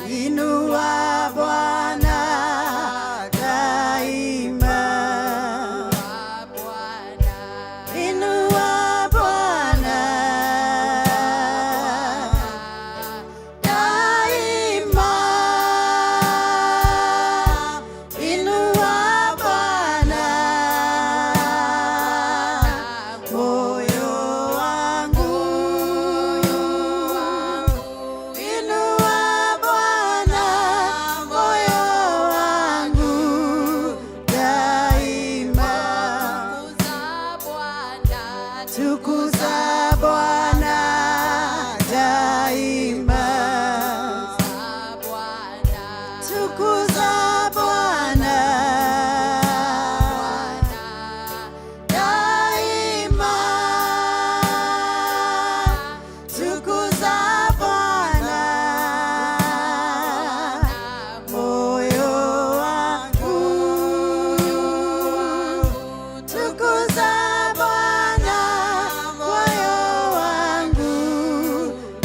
Inua Bwana daima. Inua Bwana daima. Inua Bwana moyo wangu. Inua Bwana moyo wangu daima. Tukuza Bwana daima. Tukuza Bwana daima. Tukuza Bwana moyo wangu. Tukuza Bwana moyo wangu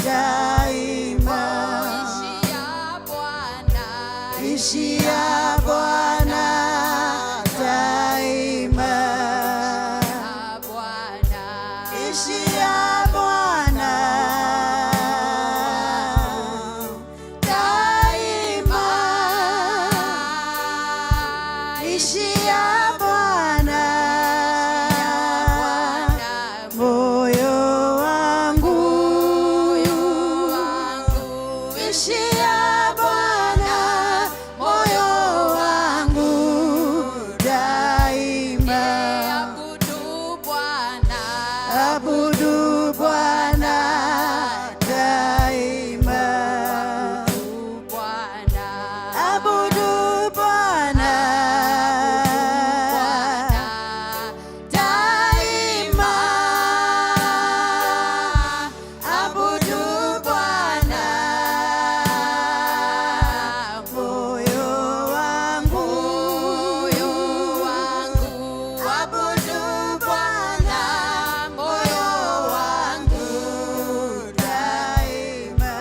daima. Ishia Bwana daima. Ishia Bwana daima. Ishia Bwana moyo wangu. Ishia Bwana moyo wangu daima. Abudu Bwana daima. Abudu Bwana daima. Abudu Bwana moyo wangu. Abudu Bwana moyo wangu daima.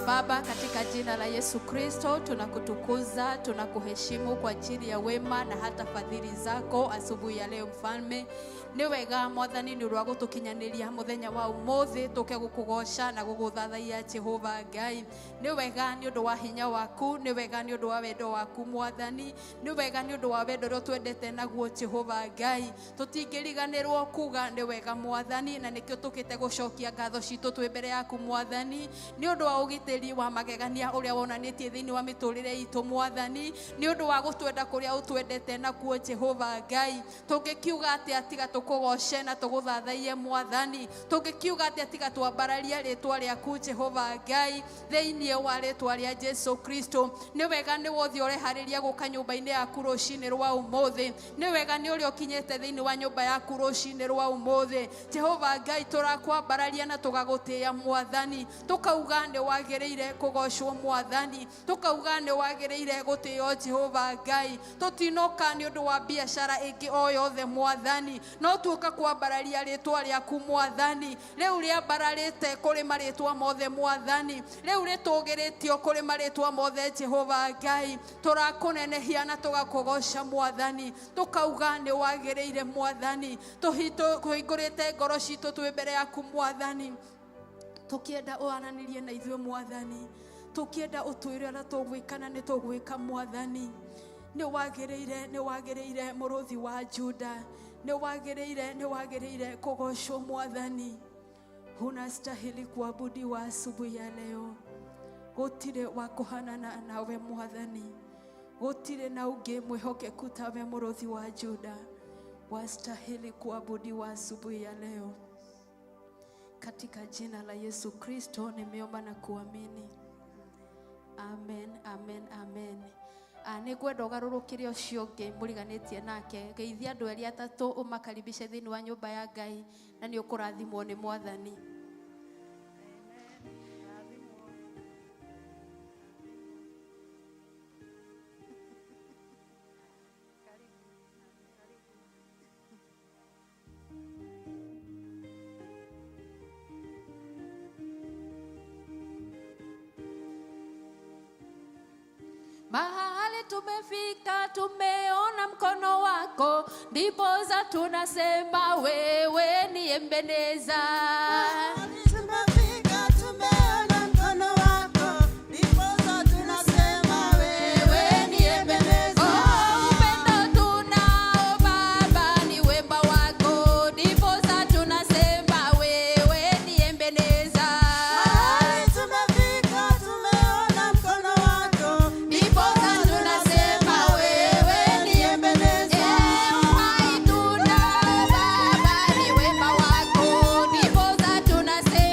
Baba, katika jina la Yesu Kristo tunakutukuza, tunakuheshimu kwa ajili ya wema na hata fadhili zako asubuhi ya leo. Mfalme, nĩ wega Mwathani nĩ ũndũ wa gũtũkinyanĩria mũthenya wa ũmũthĩ tũke gũkũgoca na gũgũthathaiya. Jehova Ngai, nĩ wega nĩ ũndũ wa hinya waku, nĩ wega nĩ ũndũ wa wendo waku. Mwathani, nĩ wega nĩ ũndũ wa wendo ũrĩa ũtwendete naguo. Jehova Ngai, tũtingĩriganĩrwo kuga nĩ wega Mwathani, na nĩkĩo tũkĩte gũcokia ngatho citũ twĩ mbere yaku Mwathani, nĩ ũndũ wa ũgitĩri wa magegania ũrĩa wonanĩtie thĩinĩ wa mĩtũrĩre itũ. Mwathani, nĩ ũndũ wa gũtwenda kũrĩa ũtwendete nakuo. Jehova Ngai, tũngĩkiuga atĩa tiga tũkũgoce na tũgũthathaiye? Mwathani, tũngĩkiuga atĩa tiga twambararie rĩtwa rĩaku? Jehova Ngai, thĩinĩ wa rĩtwa rĩa Jesu Kristo, nĩ wega nĩ wothe ũreharĩria gũka nyũmba-inĩ yaku rũcinĩ rwa ũmũthĩ. Nĩ wega nĩ ũrĩa ũkinyĩte thĩinĩ wa nyũmba yaku rũcinĩ rwa ũmũthĩ. Jehova Ngai, tũrakwambararia na tũgagũtĩĩa Mwathani, tũkauga nĩ wagĩrĩire kũgocwo. Mwathani, tũkauga nĩ wagĩrĩire gũtĩo. Jehova Ngai, tũtinoka nĩ ũndũ wa biacara ĩngĩ o yothe Mwathani, no tuoka kwambararia rĩtwa rĩaku Mwathani, rĩu rĩambararĩte kũrĩ marĩtwa mothe. Mwathani, rĩu rĩtũgĩrĩtio kũrĩ marĩtwa mothe. Jehova Ngai, tũrakũnenehia na tũgakũgoca Mwathani, tũkauga nĩ wagĩrĩire. Mwathani, tũhingũrĩte ngoro citũ twĩ mbere yaku Mwathani, tũkĩenda ũaranĩrie na ithuĩ. Mwathani, tũkĩenda ũtwĩre ũrĩa tũgwĩka na nĩ tũgwĩka. Mwathani, nĩ wagĩrĩire, nĩ wagĩrĩire, mũrũthi wa Juda, nĩ wagĩrĩire, nĩ wagĩrĩire kũgocwo. Mwathani, unastahili kuabudiwa asubuhi ya leo. Gũtirĩ wa kũhanana nawe Mwathani, gũtirĩ na ũngĩ mwĩhokeku tawe. Mũrũthi wa Juda, wastahili kuabudiwa asubuhi ya leo. Katika jina la Yesu Kristo nimeomba na kuamini. Amen, amen, amen. Nĩ ngwenda ũgarũrũkĩre ũcio ũngĩ mũriganĩtie nake, geithia andũ erĩ atatũ, ũmakaribishe thĩinĩ wa nyũmba ya Ngai na nĩ ũkũrathimwo nĩ Mwathani. Amen. Rathimwo. Karibu. Karibu. Mahali tumefika, tumeona mkono wako, ndiposa tunasema wewe ni Ebeneza. Tumefika, tumeona mkono wako, ndiposa tunasema wewe ni Ebeneza. Oh, upendo tunao Baba ni wema wako, ndiposa tunasema wewe ni Ebeneza. Mahali tumefika, tumeona mkono wako, Ndiposa tunasema wewe ni ni Ebeneza. Uhai tunao Baba ni wema wako, ndiposa tunasema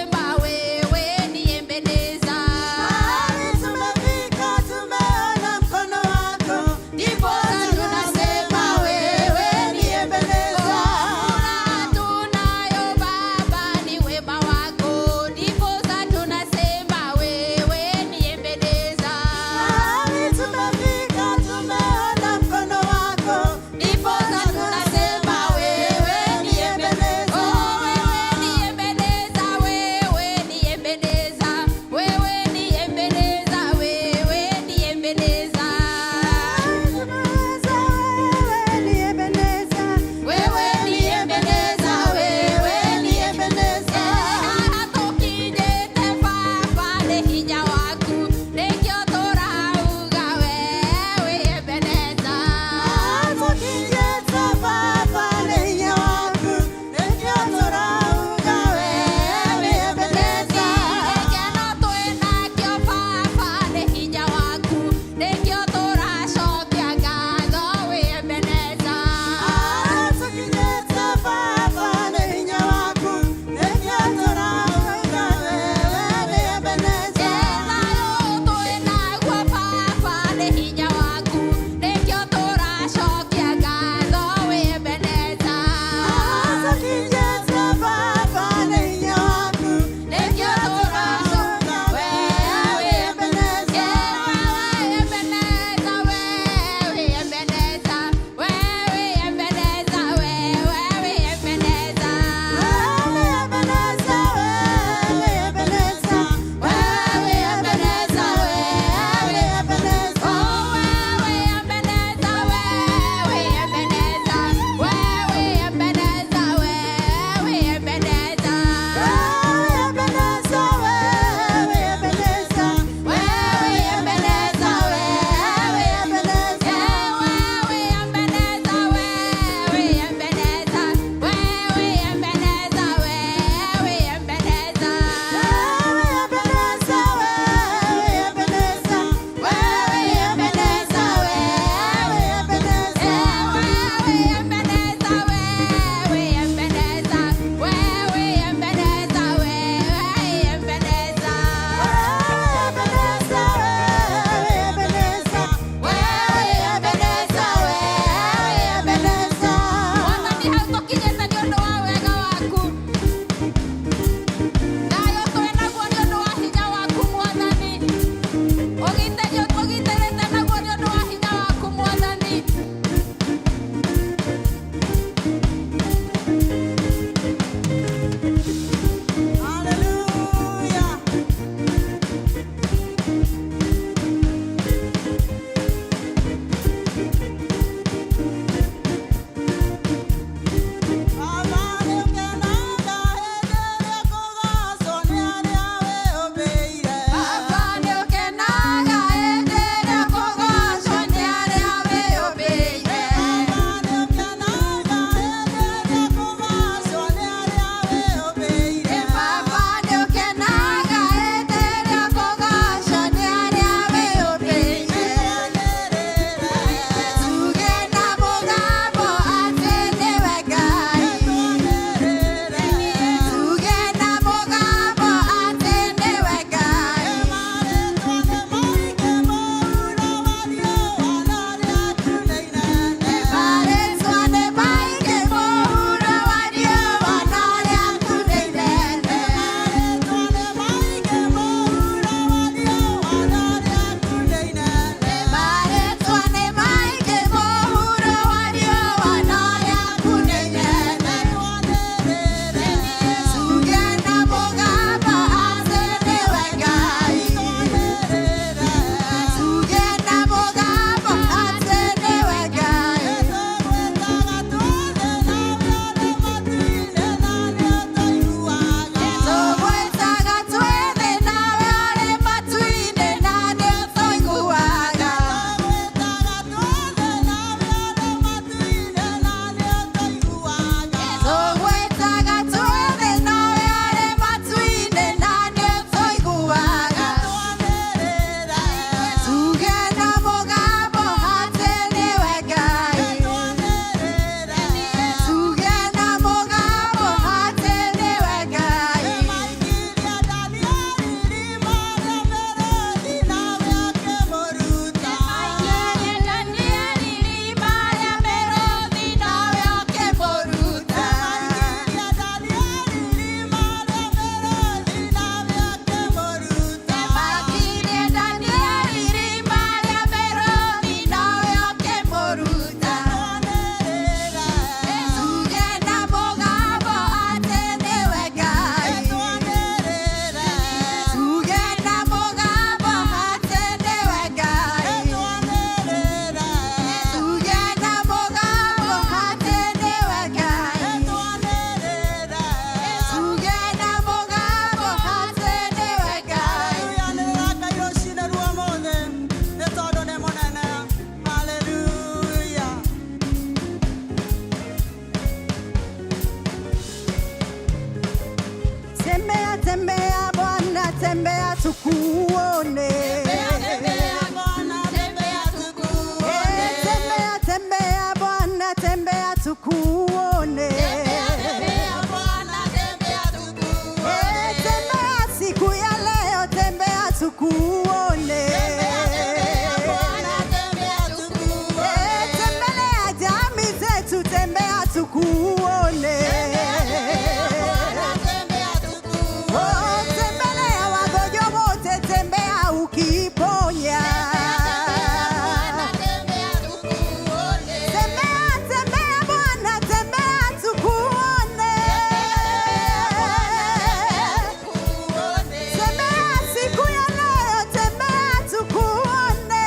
tukuone. Eh, tembelea jamii zetu, tembea tukuone. Oh, tembelea wagonjwa wote, tembea ukiponya. Tembea, tembea Bwana, tembea tukuone. Tembea siku ya leo, tembea tukuone.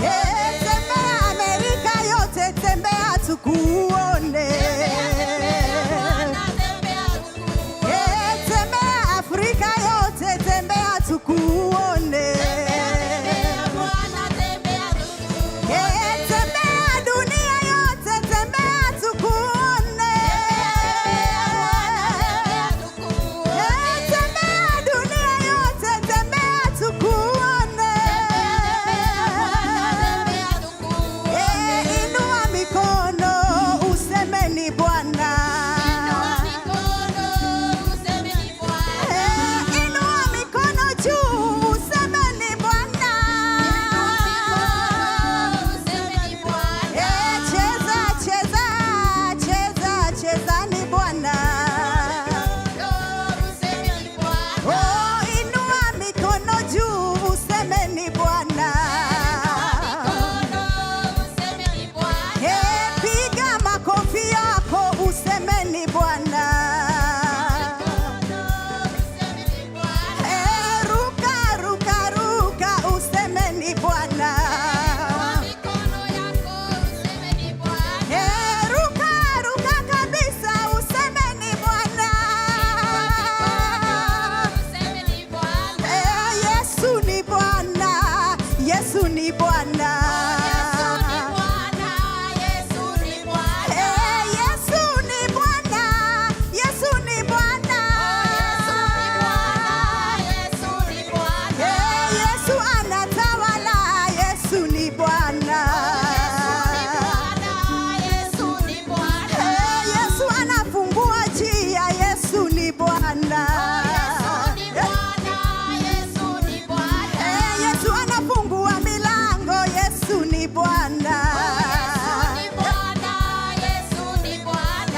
Eh, tembea Amerika yote, tembea tukuone. Eh, tembea Afrika yote, tembea tukuone. Eh, tembea dunia yote, tembea tukuone. Eh, tembea dunia yote, tembea tukuone. Eh, inua mikono useme ni Bwana. Eh, inua mikono juu useme ni Bwana. Eh, cheza cheza cheza cheza ni Bwana. Oh, inua mikono juu useme ni Bwana. Eh, piga makofi yako useme ni Bwana. Eh, ruka ruka ruka useme ni Bwana. Eh, ruka ruka kabisa useme ni Bwana. Eh, Yesu ni Bwana, Yesu ni Bwana. Eh, Yesu ni Bwana, Yesu ni Bwana. Eh, Yesu anatawala, Yesu ni Bwana. Eh, Yesu anafungua njia, Yesu ni Bwana. Eh, Yesu anafungua milango, Yesu ni Bwana.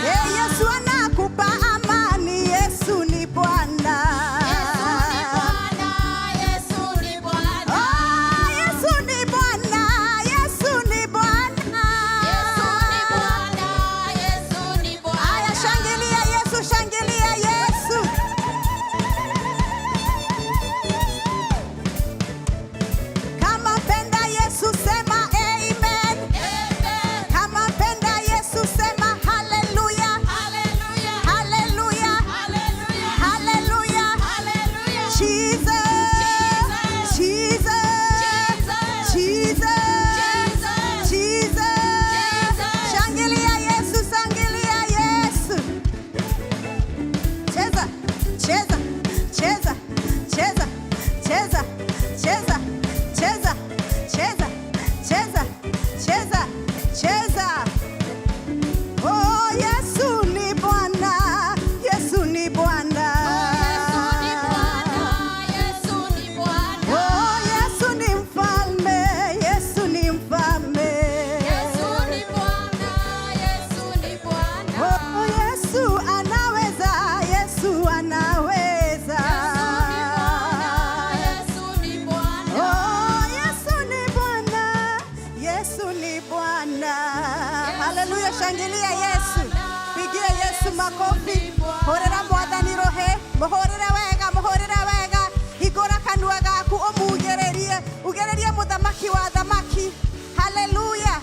Eh, Yesu anakupa amani, Yesu ni Bwana. Oh, Yesu ni Bwana, Yesu ni Bwana. Aya, shangilia Yesu, shangilia Yesu. Kama mpenda Yesu sema amen. Kama mpenda Yesu sema haleluya. Haleluya. Haleluya. Jesus. Jesus. Jesus. Jesus. Shangilia Yesu, shangilia Yesu. Cheza, cheza, cheza, cheza, cheza, cheza, cheza, cheza, cheza, cheza, cheza. Oh, Yesu ni Bwana, Yesu ni Bwana. Oh, Yesu ni mfalme, Yesu ni mfalme. Oh, Yesu anaweza, Yesu anaweza. Oh, Yesu ni Bwana, Yesu ni Bwana. Haleluya, shangilia Yesu. Pigia Yesu makofi. Horera mwathani rohe, muhorere wega, muhorere wega. Hingũra kanua gaku ũmugererie, ugererie mũthamaki wa thamaki. Haleluya.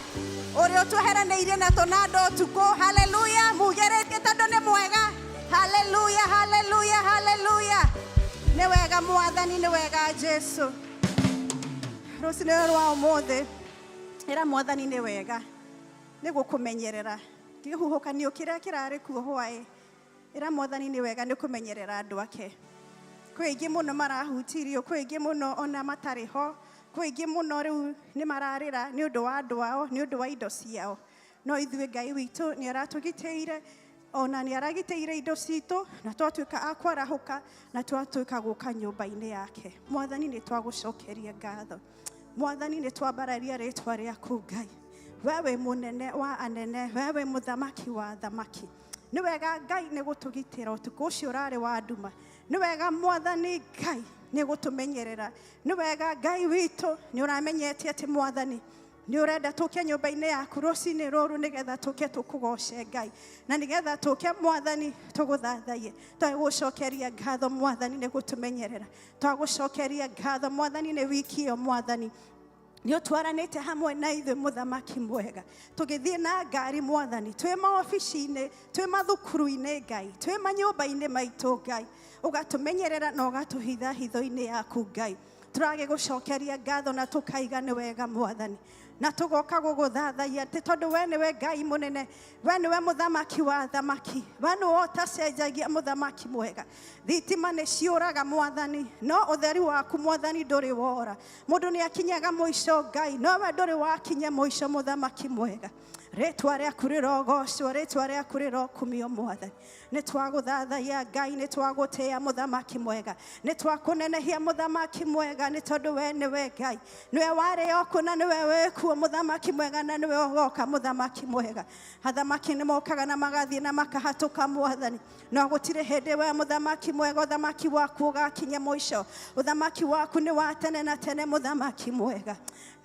Ũrĩa ũtweheranĩirie na tũnanda ũtukũ. Haleluya, mugererie tondũ nĩ mwega. Haleluya, haleluya, haleluya. Nĩ wega mwathani, nĩ wega Jesu. Rũcinĩ rwa ũmũthĩ ĩra mwathani nĩ wega nĩ gũkũmenyerera kĩhuhũkanio kĩrĩa kĩrarĩ kuo hwaĩ ĩra mwathani nĩ wega nĩ kũmenyerera andũ ake kwĩ aingĩ mũno marahutirio kwĩ aingĩ mũno ona matarĩ ho kwĩ aingĩ mũno rĩu nĩ mararĩra nĩ ũndũ wa andũ ao nĩ ũndũ wa indo ciao no ithuĩ Ngai witũ nĩ aratũgitĩire. Ona nĩ aragitĩire indo citũ na twatuĩka a kwarahũka na twatuĩka gũka nyũmba-inĩ yake. Mwathani, nĩ twagũcokeria ngatho. Mwathani, nĩ twambararia rĩtwa rĩaku Ngai. Wewe mũnene wa anene, wewe mũthamaki wa athamaki. Nĩ wega Ngai nĩ gũtũgitĩra ũtukũ ũcio ũrarĩ wa nduma. Nĩ wega Mwathani Ngai nĩ gũtũmenyerera. Nĩ wega Ngai witũ nĩ ũramenyete atĩ Mwathani nĩ ũrenda tũke nyũmba-inĩ yaku rũcinĩ rũrũ nĩgetha tũke tũkũgoce Ngai na nĩgetha tũke Mwathani tũgũthathaiye. Twagũcokeria ngatho Mwathani nĩ gũtũmenyerera. Twagũcokeria ngatho Mwathani nĩ wiki ĩyo Mwathani nĩ ũtwaranĩte hamwe na ithuĩ mũthamaki mwega, tũgĩthiĩ na ngari Mwathani, twĩ maobici-inĩ, twĩ mathukuru-inĩ Ngai, twĩ manyũmba-inĩ maitũ Ngai, ũgatũmenyerera na ũgatũhitha hitho-inĩ yaku Ngai. Tũragĩgũcokeria ngatho na tũkaiga nĩ wega Mwathani, na tũgoka gũgũthathaiya atĩ tondũ we nĩwe Ngai mũnene, we nĩwe mũthamaki wa athamaki, we nĩwe ũtacenjagia mũthamaki mwega. Thitima nĩ ciũraga Mwathani, no ũtheri waku Mwathani ndũrĩ wora. Mũndũ nĩ akinyaga mũico Ngai, no we ndũrĩ wakinya mũico mũthamaki mwega. Rĩtwa rĩaku rĩrogocwo, rĩtwa rĩaku rĩrokumio Mwathani. Nĩ twagũthathaiya Ngai, nĩ twagũtĩĩa mũthamaki mwega, nĩ twakũnenehia mũthamaki mwega, nĩ tondũ we nĩwe Ngai, nĩwe warĩ o kuo na nĩwe wĩkuo mũthamaki mwega, na nĩwe ũgoka mũthamaki mwega. Athamaki nĩ mokaga na magathiĩ na makahatũka Mwathani, no gũtirĩ hĩndĩ we mũthamaki mwega ũthamaki waku ũgakinya mũico. Ũthamaki waku nĩ wa tene na tene mũthamaki mwega.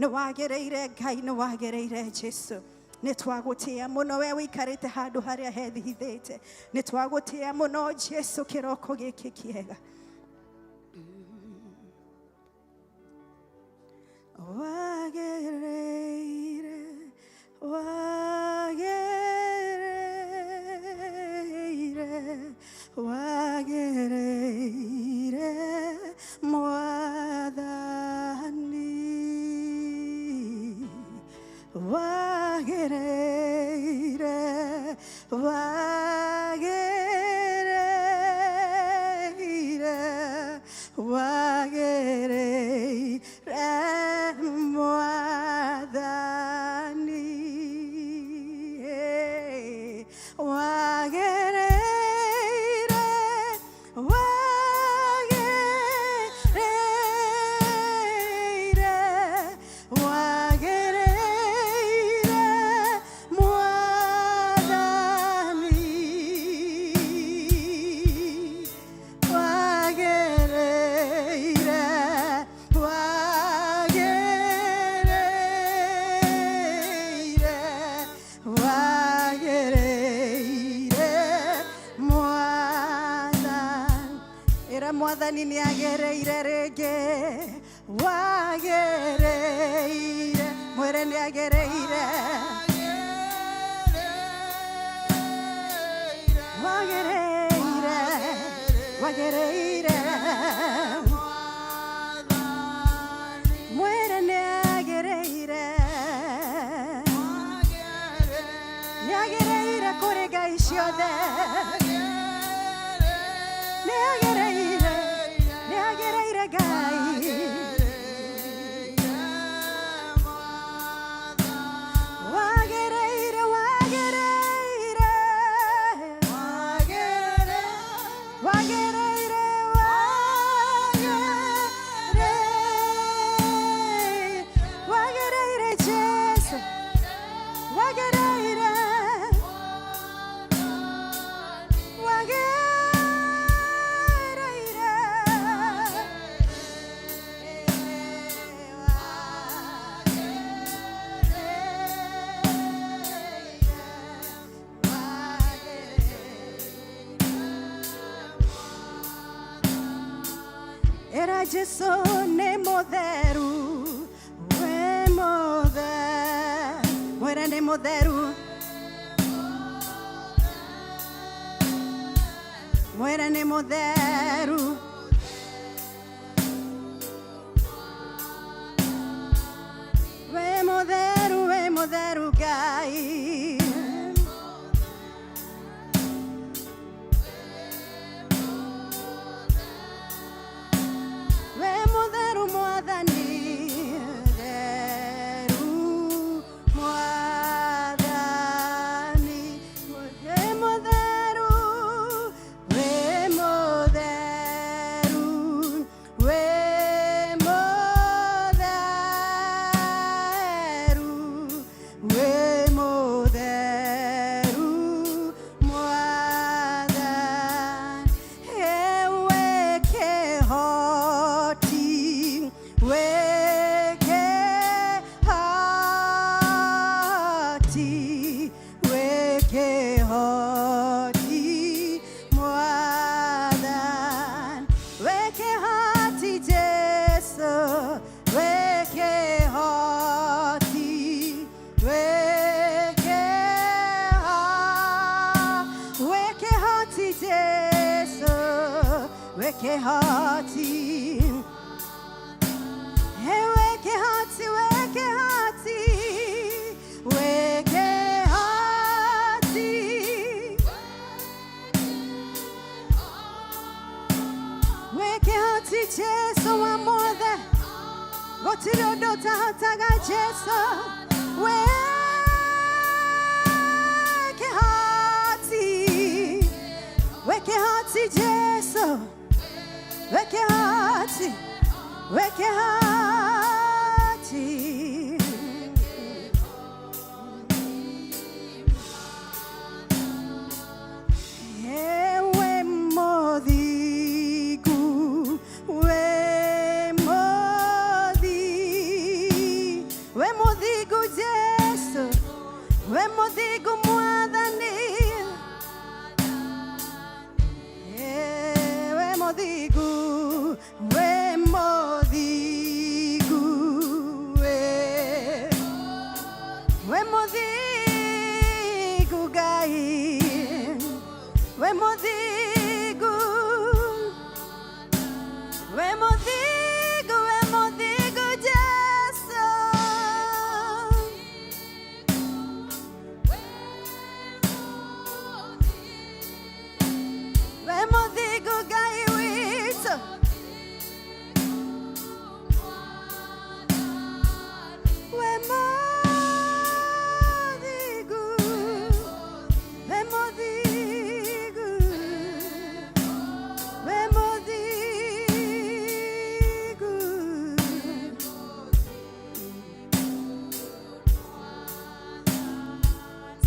Nĩ wagĩrĩire Ngai, nĩ wagĩrĩire Jesu. Nĩ twagũtĩĩa mũno we ũikarĩte handũ harĩa hethithĩte. Nĩ twagũtĩĩa mũno Jesu kĩroko gĩkĩ kĩega. Wagĩrĩire, wagĩrĩire, wagĩrĩire Mwathani. Wagĩrĩire, wagĩrĩire, wagĩrĩire Mwathani. Wagĩrĩire, wagĩrĩire, wagĩrĩire Mwathani. Wagĩrĩire, wagĩrĩire, wagĩrĩire Mwathani. Ĩra Mwathani nĩ agĩrĩire rĩngĩ, wagĩrĩire, mwĩre nĩ agĩrĩire, wagĩrĩire, wagĩrĩire, mwĩre nĩ agĩrĩire, nĩ agĩrĩire kũrĩ ngai ciothe, nĩ agĩrĩire, nĩ agĩrĩire Ngai. Wagĩrĩire, wagĩrĩire, wagĩrĩire, wagĩrĩire, wagĩrĩire Jesu, wagĩrĩire, wagĩrĩire. Era Jesu nĩ mũtheru, we mũtheru, mwĩre nĩ mũtheru, mwĩre nĩ mũtheru. We mũtheru, we mũtheru Ngai. We mũtheru Mwathani, theru Mwathani, we mũtheru. Wekehoti. Hey, wekehoti, wekehoti, wekehoti. Wekehoti Jesu wa mothe, gũtirĩ ũndũ ũtahotaga Jesu. Wekehoti, wekehoti Jesu, wekehoti, wekehoti. Ewe Mothigu, we Mothi, we Mothigu Jesu, we Mothigu Mwathani. We Mothigu, we Mothigu, we Mothigu Ngai. We Mothigu, we Mothigu, we Mothigu Jesu. We Mothigu Ngai witũ. We Mothigu, we Mothigu, we Mothigu.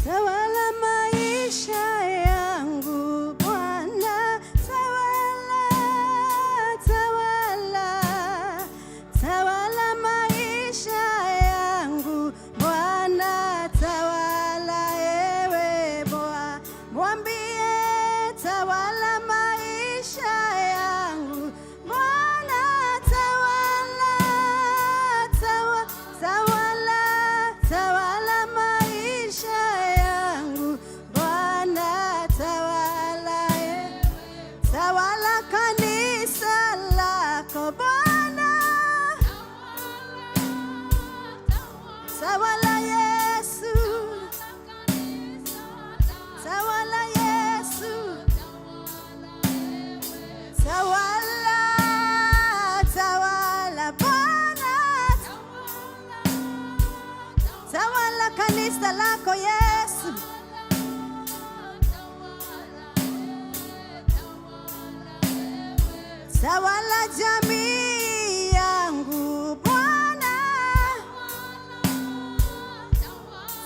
Tawala maisha yangu Bwana, tawala, tawala, tawala maisha yangu Bwana, tawala ewe Bwana, mwambie tawala maisha yangu Bwana, tawala, tawa, tawala, tawala maisha yangu Bwana, tawala, tawala kanisa lako Bwana, tawala Yesu, tawala Yesu, tawala, tawala Bwana, tawala kanisa lako Yesu, tawala jamii yangu Bwana,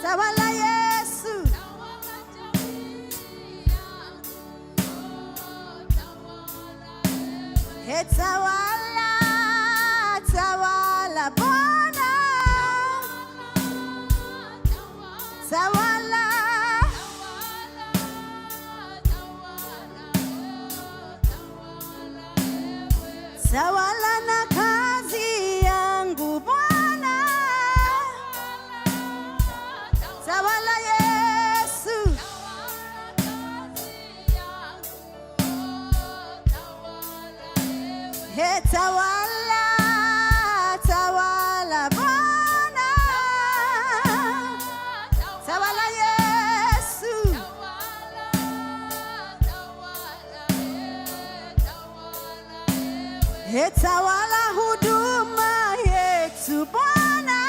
tawala Yesu, he tawala, tawala Bwana, tawala, tawala na kazi yangu Bwana, tawala Yesu, he tawala, tawala Bwana, tawala Yesu, he tawala huduma yetu Bwana,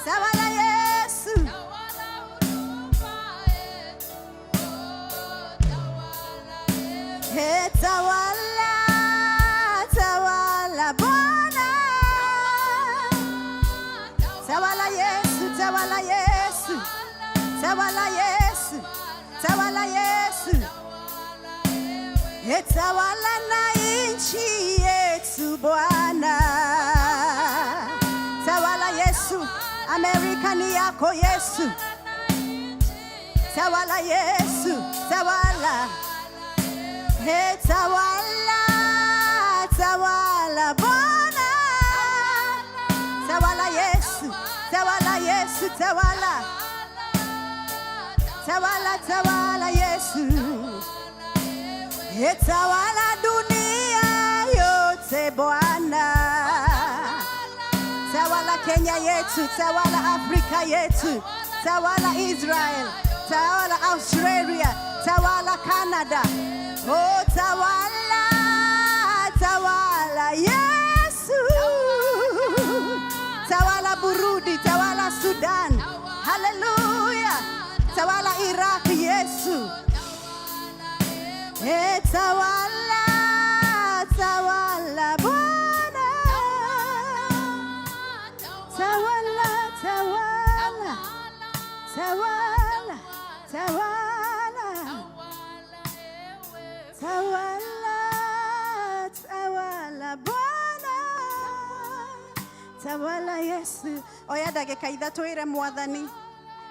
tawala Yesu, he tawala, tawala Bwana, tawala Yesu, tawala Yesu, tawala Yesu, tawala Yesu, he tawala na nchi yetu Bwana, tawala Yesu, Amerika ni yako Yesu, tawala Yesu, tawala, he tawala, tawala Bwana, tawala Yesu, tawala Yesu, tawala, tawala, tawala Yesu. Tawala dunia yote Bwana. Tawala Kenya yetu, tawala Afrika yetu, tawala Israel, tawala Australia, tawala Canada. Oh, tawala, tawala Yesu. Tawala Burundi, tawala Sudan. Haleluya. Tawala Iraq, Yesu. Eh, tawala, tawala Bwana. Tawala, tawala, tawala, tawala, tawala, tawala Bwana, tawala Yesu. Oya ndagĩka ithatũ ĩre Mwathani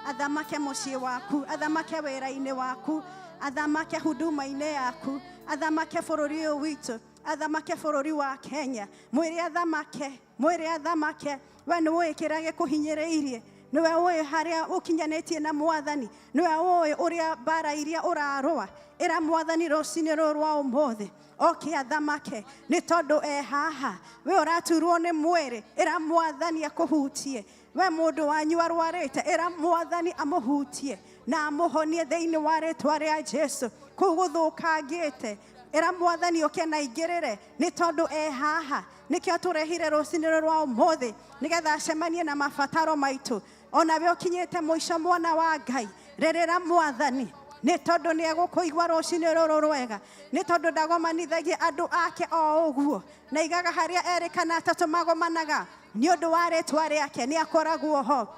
athamake mũciĩ waku, athamake wĩra-inĩ waku, athamake huduma-inĩ yaku, athamake bũrũri ũyũ witũ, athamake bũrũri wa Kenya. Mwĩre athamake, mwĩre athamake. We nĩ ũĩ kĩrĩa gĩkũhinyĩrĩirie, nĩwe ũĩ harĩa ũkinyanĩtie na Mwathani, nĩwe ũĩ ũrĩa mbara iria ũrarũa. Ĩra Mwathani rũcinĩ rũrũ rwa ũmũthĩ oke athamake, nĩ tondũ e haha. We ũraturwo nĩ mwĩrĩ, ĩra Mwathani akũhutie. We mũndũ wanyu arwarĩte, ĩra Mwathani amũhutie na amũhonie thĩinĩ wa rĩtwa rĩa Jesu. Kũu gũthũkangĩte, ĩra Mwathani oke na aingĩrĩre, nĩ tondũ e haha. Nĩkĩo tũrehire rũcinĩ rũrũ rwa ũmũthĩ, nĩgetha acemanie na mabataro maitũ. Ona we ũkinyĩte mũico, mwana wa Ngai, rĩrĩra Mwathani, nĩ tondũ nĩ egũkũigua rũcinĩ rũrũ rwega, nĩ tondũ ndagomanithagia andũ ake o ũguo, na igaga harĩa erĩ kana atatũ magomanaga nĩ ũndũ wa rĩtwa rĩake, nĩ akoragwo ho.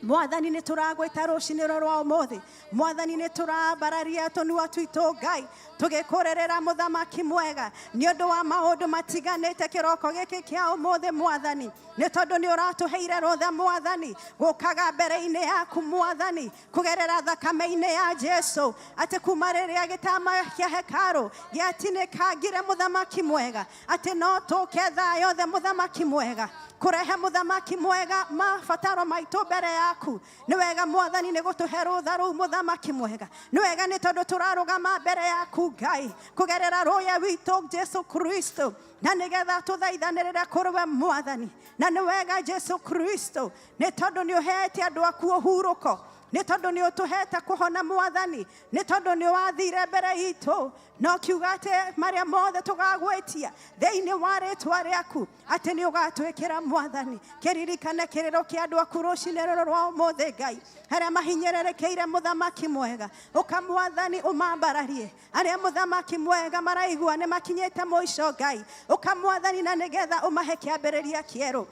Mwathani, nĩ tũragwĩta rũcinĩ rũrũ rwa ũmũthĩ. Mwathani, nĩ tũrambararia tũnua twitũ, Ngai, tũgĩkũrĩrĩra, mũthamaki mwega, nĩ ũndũ wa maũndũ matiganĩte kĩroko gĩkĩ kĩa ũmũthĩ. Mwathani, nĩ tondũ nĩ ũratũheire rũtha, Mwathani, gũkaga mbere-inĩ yaku, Mwathani, kũgerera thakame-inĩ ya Jesu, atĩ kuma rĩrĩa gĩtama kĩa hekarũ gĩatinĩkangire, mũthamaki mwega, atĩ no tũke thaa yothe, mũthamaki mwega, kũrehe, mũthamaki mwega, mabataro maitũ mbere yaku. Nĩ wega, Mwathani, nĩ gũtũhe rũtha rũu, mũthamaki mwega. Nĩ wega, nĩ tondũ tũrarũgama mbere yaku, Ngai, kũgerera rũya witũ Jesu Kristo, na nĩgetha tũthaithanĩrĩre kũrĩ we, Mwathani. Na nĩ wega, Jesu Kristo, nĩ tondũ nĩ ũheete andũ aku ũhurũko, nĩ tondũ nĩ ũtũhete kũhona, Mwathani, nĩ tondũ nĩ wathire mbere itũ na ũkiuga atĩ marĩa mothe tũgagwĩtia thĩinĩ wa rĩtwa rĩaku, atĩ nĩ ũgatwĩkĩra. Mwathani, kĩririkane kĩrĩro kĩa andũ aku rũcinĩ rũrũ rwa ũmũthĩ, Ngai, arĩa mahinyĩrĩrĩkĩire, mũthamaki mwega. Ũka, Mwathani, ũmambararie arĩa, mũthamaki mwega, maraigua nĩ makinyĩte mũico. Ngai, ũka, Mwathani, na nĩgetha ũmahe kĩambĩrĩria kĩerũ,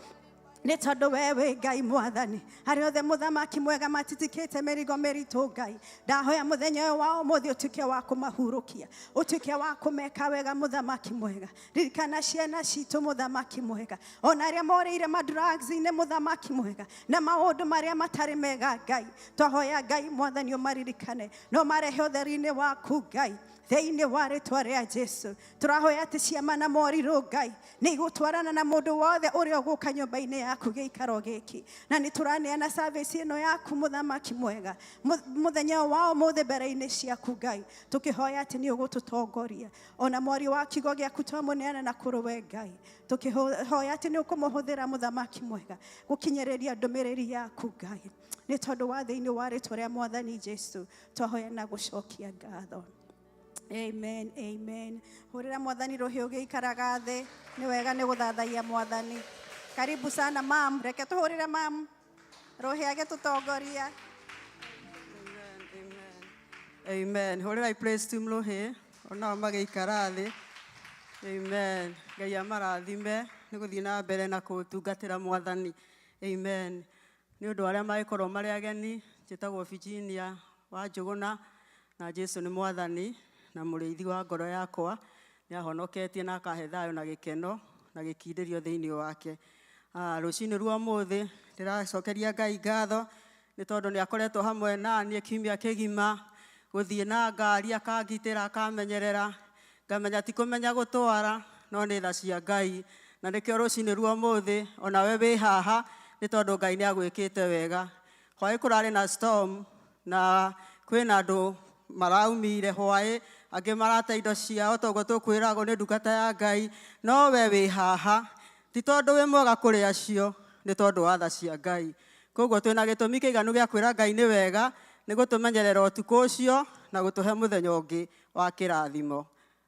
nĩ tondũ we wĩ Ngai. Mwathani, arĩa othe, mũthamaki mwega, matitikĩte mĩrigo mĩritũ, Ngai, ndahoya mũthenya ũyũ wa ũmũthĩ ũtuĩke wa kũmahurũkia, ũtuĩke wa kũmeka wega, mũthamaki mwega. Ririkana ciana citũ, mũthamaki mwega, ona arĩa morĩire madrugs-inĩ, mũthamaki mwega, na maũndũ marĩa matarĩ mega. Ngai, twahoya, Ngai Mwathani, ũmaririkane no marehe ũtheri-inĩ waku, Ngai, thĩinĩ wa rĩtwa rĩa Jesu. Tũrahoya atĩ ciama na morirũ, Ngai, nĩ igũtwarana na mũndũ wothe ũrĩa ũgũka nyũmba-inĩ yaku gĩikaro gĩkĩ. Na nĩ tũraneana service ĩno yaku, mũthamaki mwega, mũthenya ũyũ wa ũmũthĩ mbere-inĩ ciaku, Ngai, tũkĩhoya atĩ nĩ ũgũtũtongoria. Ona mwario wa kiugo gĩaku twamũneana na kũrĩ we, Ngai, tũkĩhoya atĩ nĩ ũkũmũhũthĩra, mũthamaki mwega, gũkinyĩrĩria ndũmĩrĩri yaku, Ngai, nĩ tondũ wa thĩinĩ wa rĩtwa rĩa Mwathani Jesu twahoya na gũcokia ngatho. Amen, amen. Hũrĩra Mwathani rũhĩ ũgĩikaraga thĩ. Nĩ wega nĩ gũthathaiya Mwathani. Karibu sana, mam. Reke tũhũrĩre mam rũhĩ agĩtũtongoria. Amen, amen. Amen. Hũrĩrai praise team rũhĩ onao magĩikara thĩ. Amen. Ngai amarathime nĩ gũthiĩ na mbere na kũtungatĩra Mwathani. Amen. Nĩ ũndũ arĩa magĩkorwo marĩ ageni, njĩtagwo Virginia wa Njũgũna, na Jesu nĩ Mwathani na mũrĩithi wa ngoro yakwa. Nĩ ahonoketie na akahe thayũ na gĩkeno na gĩkindĩrio thĩinĩ wake. Ah, rũcinĩ rwa ũmũthĩ ndĩracokeria Ngai ngatho nĩ tondũ nĩ akoretwo hamwe na niĩ kiumia kĩgima, gũthiĩ na ngari akangitĩra, akamenyerera, ngamenya ti kũmenya gũtwara, no nĩ tha cia Ngai. Na nĩkĩo rũcinĩ rwa ũmũthĩ onawe wĩ haha, nĩ tondũ Ngai nĩ agwĩkĩte wega. Hwaĩ kũrarĩ na storm na kwĩna andũ maraumire hwaĩ. Angĩ marate indo ciao toguo tũkwĩragwo nĩ ndungata ya Ngai, no we wĩ haha ti tondũ wĩ mwega kũrĩ acio, nĩ tondũ wa tha cia Ngai. Koguo twĩna gĩtũmi kĩiganu gĩa kwĩra Ngai nĩ wega nĩ gũtũmenyerera ũtukũ ũcio na gũtũhe mũthenya ũngĩ wa kĩrathimo.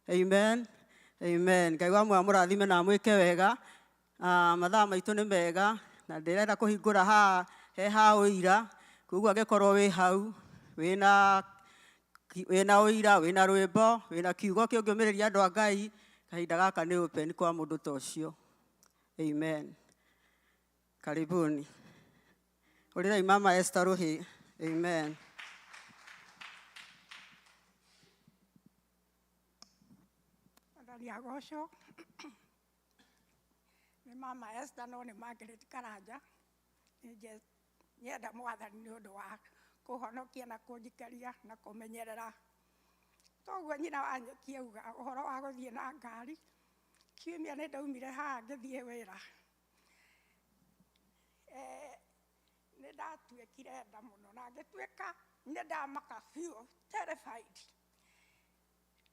Amen. Amen. Ngai wa muoyo amũrathime na amwĩke wega. Mathaa maitũ nĩ mega na ndĩrenda kũhingũra haha he ha ũira. Koguo angĩkorwo wĩ hau wĩna ũira, wĩna rwĩmbo, wĩna kiugo kĩngĩũmĩrĩria andũ a Ngai, kahinda gaka nĩ open kwa mũndũ ta ũcio. Amen. Karibuni. Ũrĩrai Mama Esther Rũhĩ. Amen. Mwathani agocwo. Nĩ Mama Esther no nĩ Margaret Karanja. Nĩ nyenda Mwathani nĩ ũndũ wa kũhonokia na kũnjikaria na kũmenyerera. Toguo nyina wa nyeki auga ũhoro wa gũthiĩ na ngari. Kiumia nĩ ndaumire haha ngĩthiĩ wĩra. Nĩ ndatuĩkire nda mũno na ngĩtuĩka nĩ ndamaka biũ, terrified.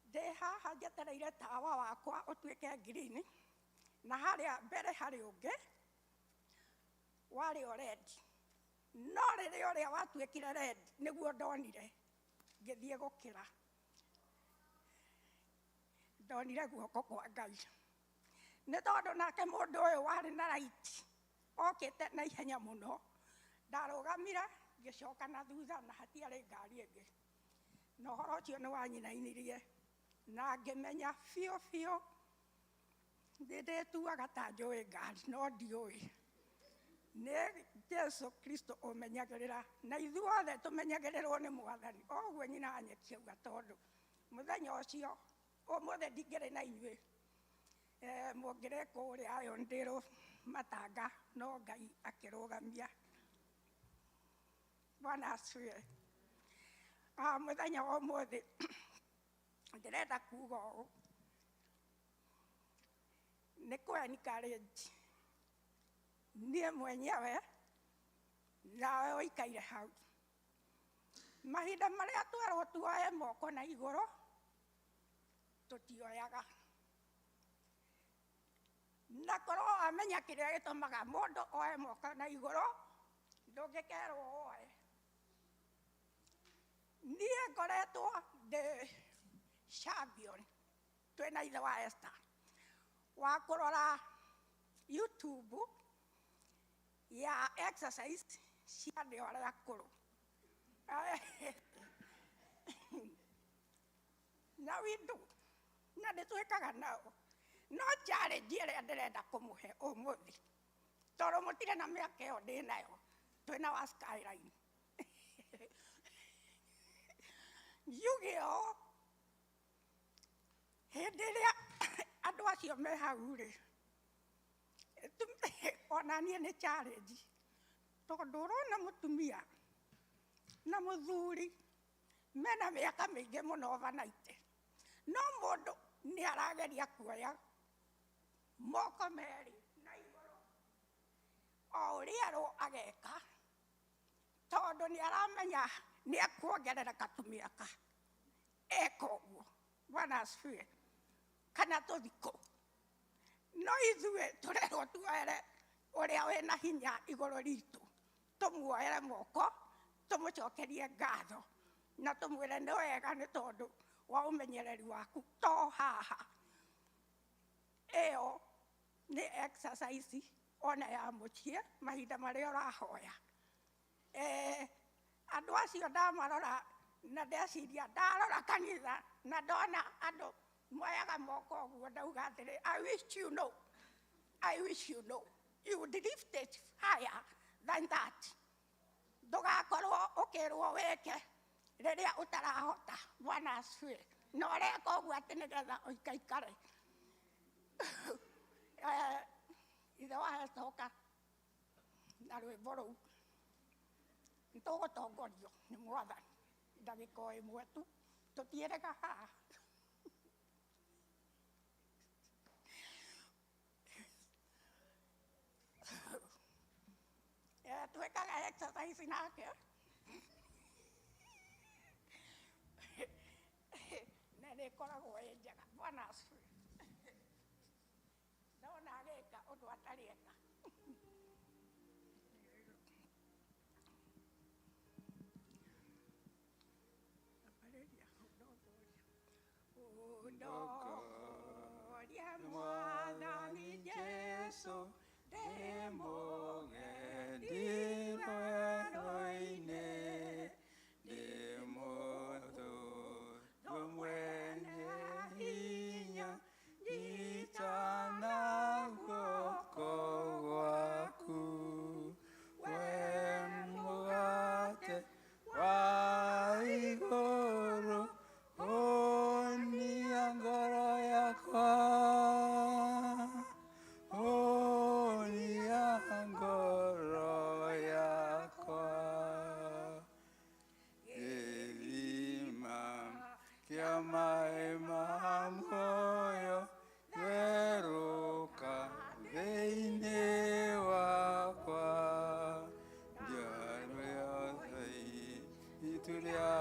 Ndĩ haha njetereire tawa wakwa ũtuĩke green, na harĩa mbere harĩ ũngĩ warĩ o red. No rĩrĩa ũrĩa watuĩkire red nĩguo ndonire ngĩthiĩ gũkĩra. Ndonire guoko kwa Ngai. Nĩ tondũ nake mũndũ ũyũ warĩ na right okĩte na ihenya mũno. Ndarũgamire ngĩcoka na thutha na hatiarĩ ngari ĩngĩ. Na ũhoro ũcio nĩ wanyinainirie na ngĩmenya biũ biũ nĩ ndĩtuaga ta njũĩ ngari no ndiũĩ. Nĩ Jesu Kristo ũmenyagĩrĩra na ithuothe tũmenyagĩrĩrwo nĩ Mwathani. O ũguo nyina wa nyeki auga, tondũ mũthenya ũcio ũmũthĩ ndingĩrĩ na inyuĩ. Mũngĩrĩ kũrĩa Yondĩrũ matanga no Ngai akĩrũgamia. Bwana asifiwe. Mũthenya wa ũmũthĩ ndĩrenda kuga ũũ, nĩ kũ encourage niĩ mwenyewe nawe ũikaire hau. Mahinda marĩa twerwo tuoe moko na igũrũ tũtioyaga. Na korwo wamenya kĩrĩa gĩtũmaga mũndũ oe moko na igũrũ ndũngĩkerwo woe. Niĩ ngoretwo ndĩ champion twĩna ithe wa Esther wa kũrora YouTube ya exercise cia andũ arĩa akũrũ. Na we do, na nĩ twĩkaga nao. No challenge ĩrĩa ndĩrenda kũmũhe ũmũthĩ, tondũ mũtirĩ na mĩaka ĩyo ndĩ nayo, twĩna wa Skyline. Njuge ũũ, hĩndĩ ĩrĩa andũ acio me hau rĩ, ona niĩ nĩ challenge, tondũ ũrona mũtumia na mũthuri mena mĩaka mĩingĩ mũno overnight, no mũndũ nĩ arageria kuoya moko merĩ na igũrũ o ũrĩa erwo ageka, tondũ nĩ aramenya nĩ ekuongerereka tũmĩaka eka ũguo. Bwana asifiwe. Kana tũthikũ. No ithuĩ tũrerwo tuoere ũrĩa wĩna hinya igũrũ ritũ, tũmuoere moko, tũmũcokerie ngatho na tũmwĩre nĩ wega nĩ tondũ wa ũmenyereri waku to haha. Ĩyo nĩ exercise ona ya mũciĩ mahinda marĩa ũrahoya. Andũ acio ndamarora na ndeciria, ndarora kanitha na ndona andũ moyaga moko ũguo, ndauga atĩrĩ, I wish you know, I wish you know, you would lift it higher than that. Ndũgakorwo ũkĩrwo wĩke rĩrĩa ũtarahota. Bwana asifiwe. Na ũreka ũguo atĩ nĩgetha ũikaikare. Ithe wa Esther na rwĩmbo rũu nĩtũgũtongorio nĩ Mwathani ndagĩka o ĩmwe tu, tũtiĩrĩga haha. Twĩkaga exercise nake na nĩ Ĩkoragwo ĩ njega. Bwana asifiwe. Ndona agĩka ũndũ atarĩ eka. Ambĩrĩria ũndongoria. Ũndongoria Mwathani Jesũ, ndĩ mũgendi werũ-inĩ, ndĩ mũthũthũ mwene hinya, nyita na guoko gwaku. We mũgate wa igũrũ, hũnia ngoro yakwa, hũnia ngoro yakwa. Gĩthima kĩa maĩ ma muoyo therũka thĩinĩ wakwa. Njiaro yothe itu rĩa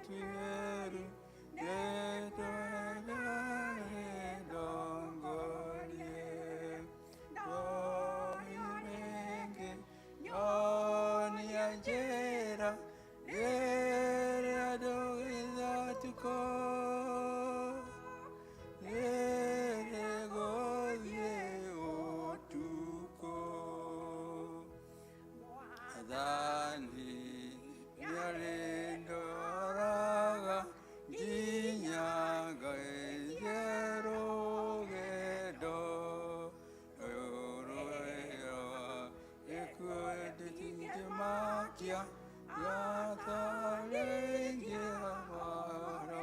ũtuĩru ndongorie rĩngĩ, nyonia njĩra rĩrĩa ndũgĩthatukũ, rĩrĩ gũthiĩ ũtukũ. Mwathani nĩarĩndoraga nginya ngaige rũgendo rũrũ gĩkuũ ndĩtingĩmakia gatarĩngĩra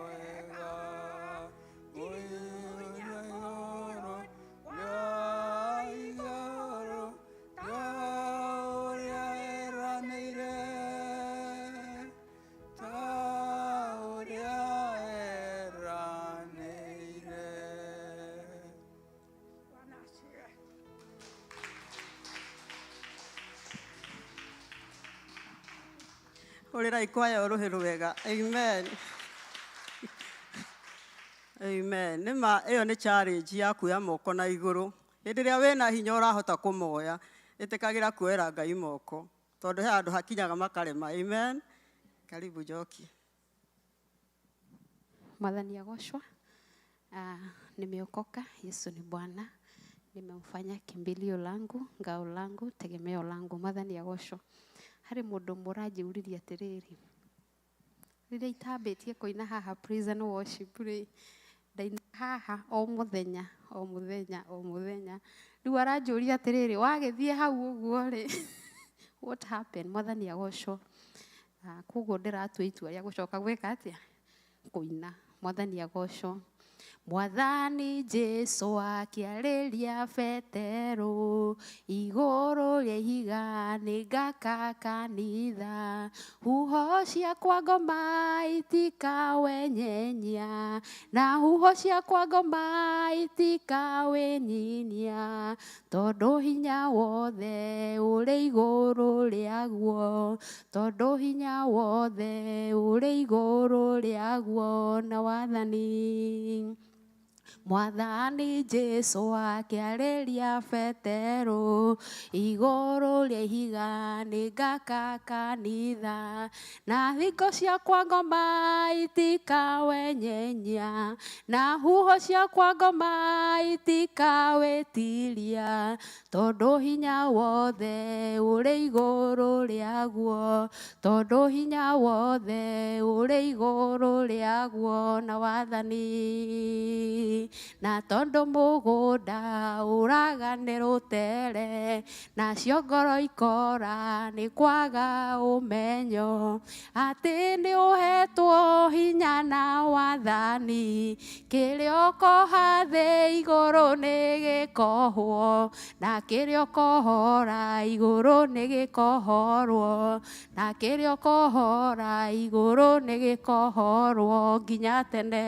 wega mũiyũria igũrũ rĩa igũrũ ta ũrĩa eranĩire, ta ũrĩa eranĩire. Bwana asifiwe. Hũrĩrai kwaya rũhĩ rwega. Amen. Amen. Nĩ ma ĩyo nĩ challenge ya kuoya moko na igũrũ. Hĩndĩ ĩrĩa wĩna hinya ũrahota kũmoya, ĩtĩkagĩra kuoera Ngai moko. Tondũ he handũ hakinyaga makarema. Amen. Karibu Njoki. Mwathani agocwo. Nimeokoka, Yesu ni Bwana. Nimemfanya kimbilio langu, ngao langu, tegemeo langu. Mwathani agocwo. Harĩ mũndũ ũmwe ũranjĩũririe atĩrĩrĩ, rĩrĩa itambĩtie kũina haha praise and worship rĩ, ndaina haha o mũthenya, o mũthenya, o mũthenya. Rĩu aranjũria atĩrĩrĩ, wagĩthiĩ hau ũguo rĩ, what happened? Mwathani agocwo. Koguo ndĩratua itua rĩa gũcoka gwĩka atĩa? Kũina. Mwathani agocwo. Mwathani Jesu akĩarĩria Petero, igũrũ rĩa ihiga nĩngaka kanitha, huho cia kwa ngoma itikawenyenyia, na huho cia kwa ngoma itikawenyinia, tondũ hinya wothe ũrĩ igũrũ rĩaguo, tondũ hinya wothe ũrĩ igũrũ rĩaguo na wathani. Mwathani Jesu akĩarĩria Petero, igũrũ rĩa ihiga nĩngaka kanitha, na thingo cia kwa ngoma itikawenyenyia, na huho cia kwa ngoma itikawĩtiria, tondũ hinya wothe ũrĩ igũrũ rĩaguo, tondũ hinya wothe ũrĩ igũrũ rĩaguo na wathani. Na tondũ mũgũnda ũraga nĩ rũtere, nacio ngoro ikora nĩ kwaga ũmenyo, atĩ nĩ ũhetwo hinya na wathani, kĩrĩa ũkoha thĩ igũrũ nĩ gĩkohwo, na kĩrĩa ũkohora igũrũ nĩ gĩkohorwo, na kĩrĩa ũkohora igũrũ nĩ gĩkohorwo nginya tene.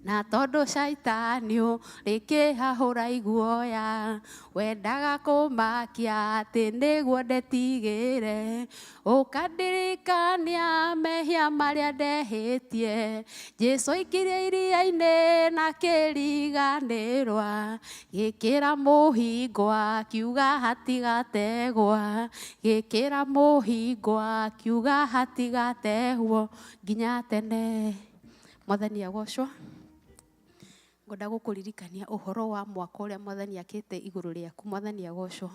Na tondũ caitani ũrĩkĩhahũra iguoya, wendaga kũmakia atĩ nĩguo ndetigĩre. Ũkandirikania mehia marĩa ndehĩtie. Jesũ aikirie iria-inĩ na kĩriganĩrwa. Gĩkĩra mũhingo akiuga hatigategwa. Gĩkĩra mũhingo akiuga hatigategwo nginya tene. Mwathani agocwo. Ngwenda gũkũririkania ũhoro wa mwaka ũrĩa Mwathani akĩte igũrũ rĩaku. Mwathani agocwo.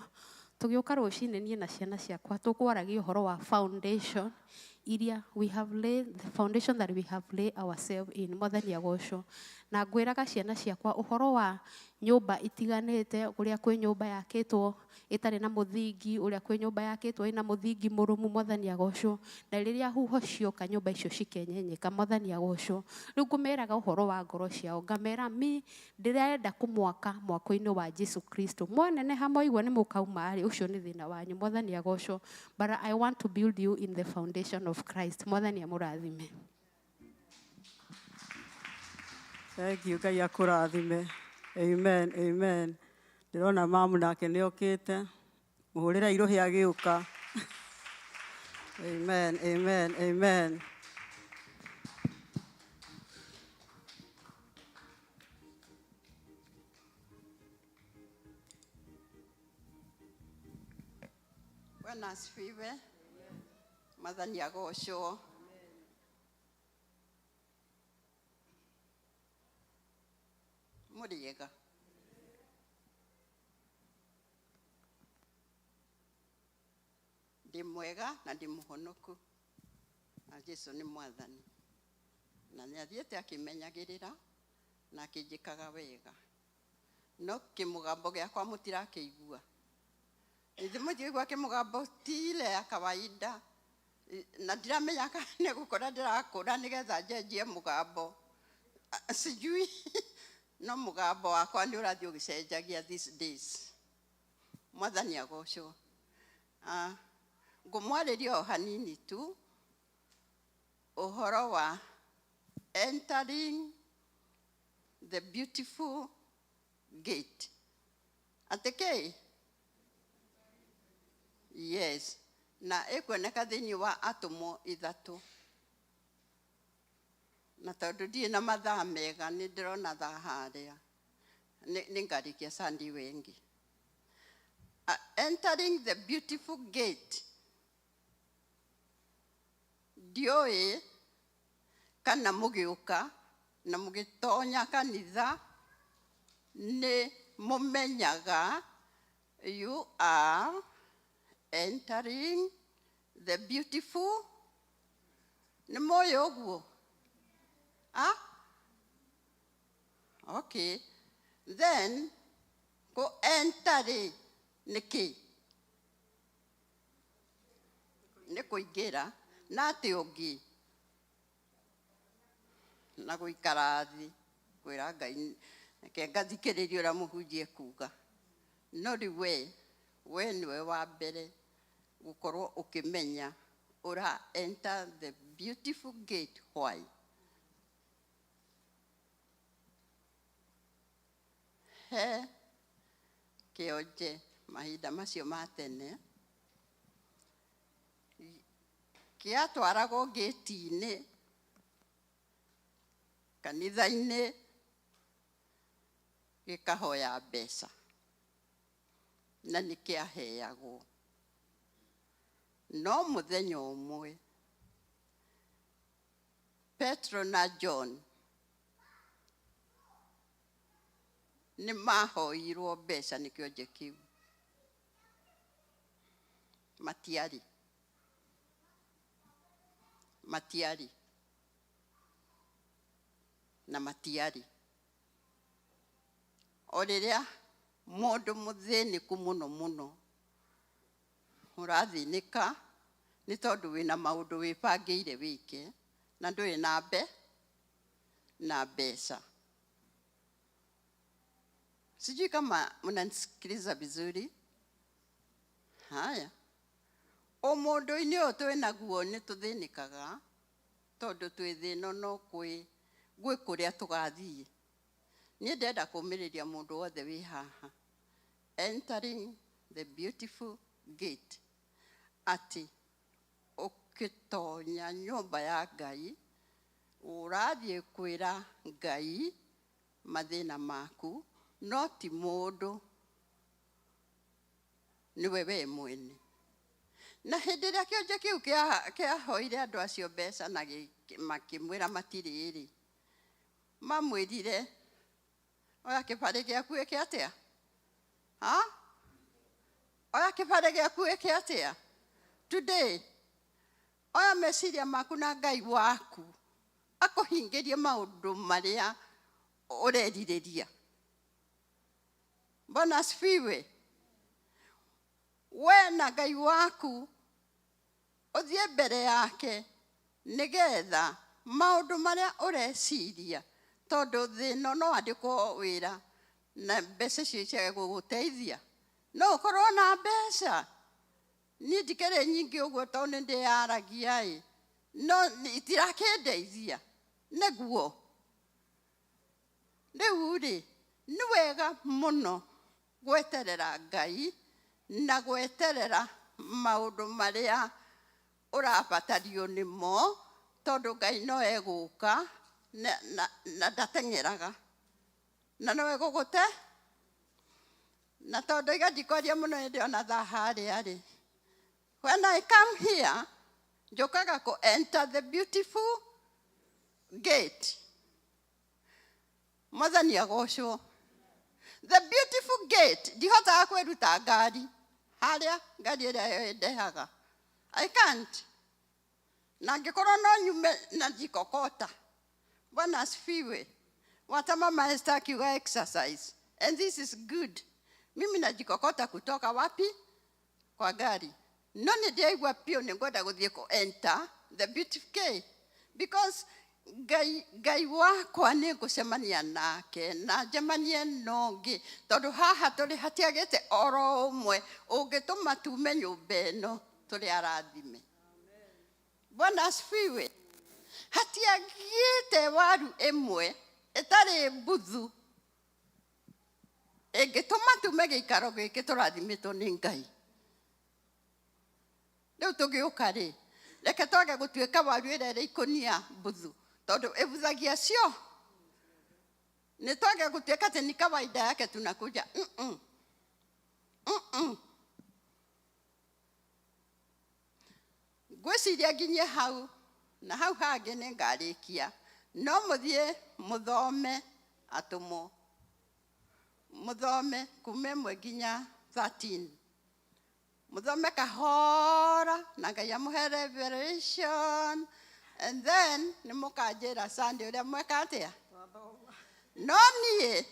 Tũgĩũka rũcinĩ niĩ na ciana ciakwa tũkwaragia ũhoro wa foundation iria we have laid, the foundation that we have laid ourselves in. Mwathani agocwo. Na ngwĩraga ciana ciakwa ũhoro wa nyũmba itiganĩte, ũrĩa kwĩ nyũmba yakĩtwo ĩtarĩ na mũthingi, ũrĩa kwĩ nyũmba yakĩtwo ĩna mũthingi mũrũmu. Mwathani agocwo. Na rĩrĩa huho cioka nyũmba icio cikenyenyeka. Mwathani agocwo. Rĩu ngũmeraga ũhoro wa ngoro ciao, ngamera mi ndĩrenda kũmwaka mwako-inĩ wa Jesu Kristo. Mwaneneha mwaigua nĩ mũkauma rĩ, ũcio nĩ thĩna wanyu. Mwathani agocwo. But I want to build you in the foundation of Christ. Mwathani amũrathime. Thank you, Ngai akũrathime. Amen, amen. Ndĩrona mamu nake nĩ okĩte. Mũhũrĩre irũhĩ agĩũka. Amen, amen, amen. Bwana asifiwe. Mwathani agocwo. Mũrĩega. Ndĩ mwega na ndĩ mũhonoku na Jesu nĩ Mwathani na nĩ athiĩte akĩmenyagĩrĩra na akĩnjĩkaga wega, no kĩmũgambo gĩakwa mũtirakĩigua. Ithe mũtiigua kĩmũgambo ti ile ya kawaida, na ndiramenya kana nĩ gũkũra ndĩrakũra nĩgetha njenjie mũgambo. Sijui, no mũgambo wakwa nĩ ũrathiĩ ũgĩcenjagia these days. Mwathani agocwo. Ngũmwarĩria o hanini tu ũhoro wa entering the beautiful gate. Atĩ kĩ? Yes. Na ĩkuoneka thĩinĩ wa Atũmwo 3. Na tondũ ndirĩ na mathaa mega, nĩ ndĩrona thaa harĩa. Nĩ ngarĩkia Sunday wengi. Entering the beautiful gate. Ndiũĩ kana mũgĩũka na mũgĩtonya kanitha nĩ mũmenyaga you are entering the beautiful. Nĩ mũĩ ũguo? Ah? Okay. Then, kũ enter rĩ, nĩ kĩ? Nĩ kũingĩra. Na atĩ ũngĩ? Na gũikara thĩ, kwĩra Ngai, reke ngathikĩrĩrie ũrĩa mũhunjia ekuga. No rĩu we nĩwe wa mbere gũkorwo ũkĩmenya ũra enter the beautiful gate. Why? He kĩonje mahinda macio ma tene kĩatwaragwo gĩti-inĩ kanitha-inĩ gĩkahoya mbeca na nĩ kĩaheagwo. No mũthenya ũmwe Petro na John nĩ mahoirwo mbeca nĩ kĩonje kĩu. Matiarĩ. Matiarĩ. Na matiarĩ. O rĩrĩa mũndũ mũthĩnĩku mũno mũno ũrathĩnĩka nĩ tondũ wĩna maũndũ wĩbangĩire wĩke na ndũrĩ na na mbeca. Sijui kama mnanisikiliza vizuri. Haya. Ũmũndũ-inĩ ũyũ twĩ naguo nĩ tũthĩnĩkaga tondũ twĩ thĩ ĩno no kwĩ Gwĩ kũrĩa tũgathiĩ. Niĩ ndĩrenda kũũmĩrĩria mũndũ wothe wĩ haha entering the beautiful gate, atĩ ũkĩtonya nyũmba ya Ngai, ũrathiĩ kwĩra Ngai mathĩna maku, no ti mũndũ, nĩwe we mwene. Na hĩndĩ ĩrĩa kĩonje kĩu kĩahoire andũ acio mbeca na makĩmwĩra matirĩ rĩ, mamwĩrire, oya kĩbarĩ gĩaku ĩke atĩa? Ha? Oya kĩbarĩ gĩaku ĩke atĩa? Today, oya meciria maku na Ngai waku akũhingĩrie maũndũ marĩa ũrerirĩria. Bwana asifiwe. We na Ngai waku ũthiĩ mbere yake nĩgetha maũndũ marĩa ũreciria, tondũ thĩ ĩno no andĩkwo wĩra na mbeca icio ciage gũgũteithia. No ũkorwo na mbeca, niĩ ndikĩrĩ nyingĩ ũguo tondũ nĩ ndĩyaragia ĩ, no itirakĩndeithia. Nĩguo rĩu rĩ, nĩ wega mũno gweterera Ngai na gweterera maũndũ marĩa ũrabatario nĩmo, tondũ Ngai no egũka na ndateng'eraga na no egũgũte. Na tondũ iga ndikwaria mũno, ĩndĩ ona thaa harĩa rĩ, when I come here, njũkaga kũ enter the beautiful gate. Mwathani agocwo. The beautiful gate, ndihotaga kwĩruta ngari harĩa, ngari ĩrĩa ĩndehaga, I can't. Na angĩkorwo no nyume na njikokota. Bwana asifiwe. Wata Mama Esther akiuga exercise, and this is good. Mimi najikokota kutoka wapi? Kwa gari. No nĩ ndĩraigua piũ nĩ ngwenda gũthiĩ kũ enter the beautiful gate, because Ngai wakwa nĩ ngũcemania nake na njemanie na ũngĩ, tondũ haha tũrĩ hatiagĩte oro ũmwe ũngĩtũma tume nyũmba ĩno tũrĩ arathime. Bwana asifiwe. Hatiagĩte waru ĩmwe ĩtarĩ mbuthu ĩngĩtũma tume gĩikaro gĩkĩ tũrathimĩtwo nĩ Ngai. Rĩu tũgĩũka rĩ, reke twage gũtuĩka waru ĩrĩa ĩrĩ ikũnia mbuthu, tondũ ĩbuthagia cio. Nĩ twage gũtuĩka atĩ ni kawaida yake tunakuja. Mm-mm. Ngwĩciria nginyie hau, na hau hangĩ nĩ ngarĩkia. No mũthiĩ mũthome Atũmwo, mũthome kuma 1 nginya 13, mũthome kahora na Ngai amũhe revelation, and then nĩ mũkanjĩra Sunday ũrĩa mweka atĩa. No niĩ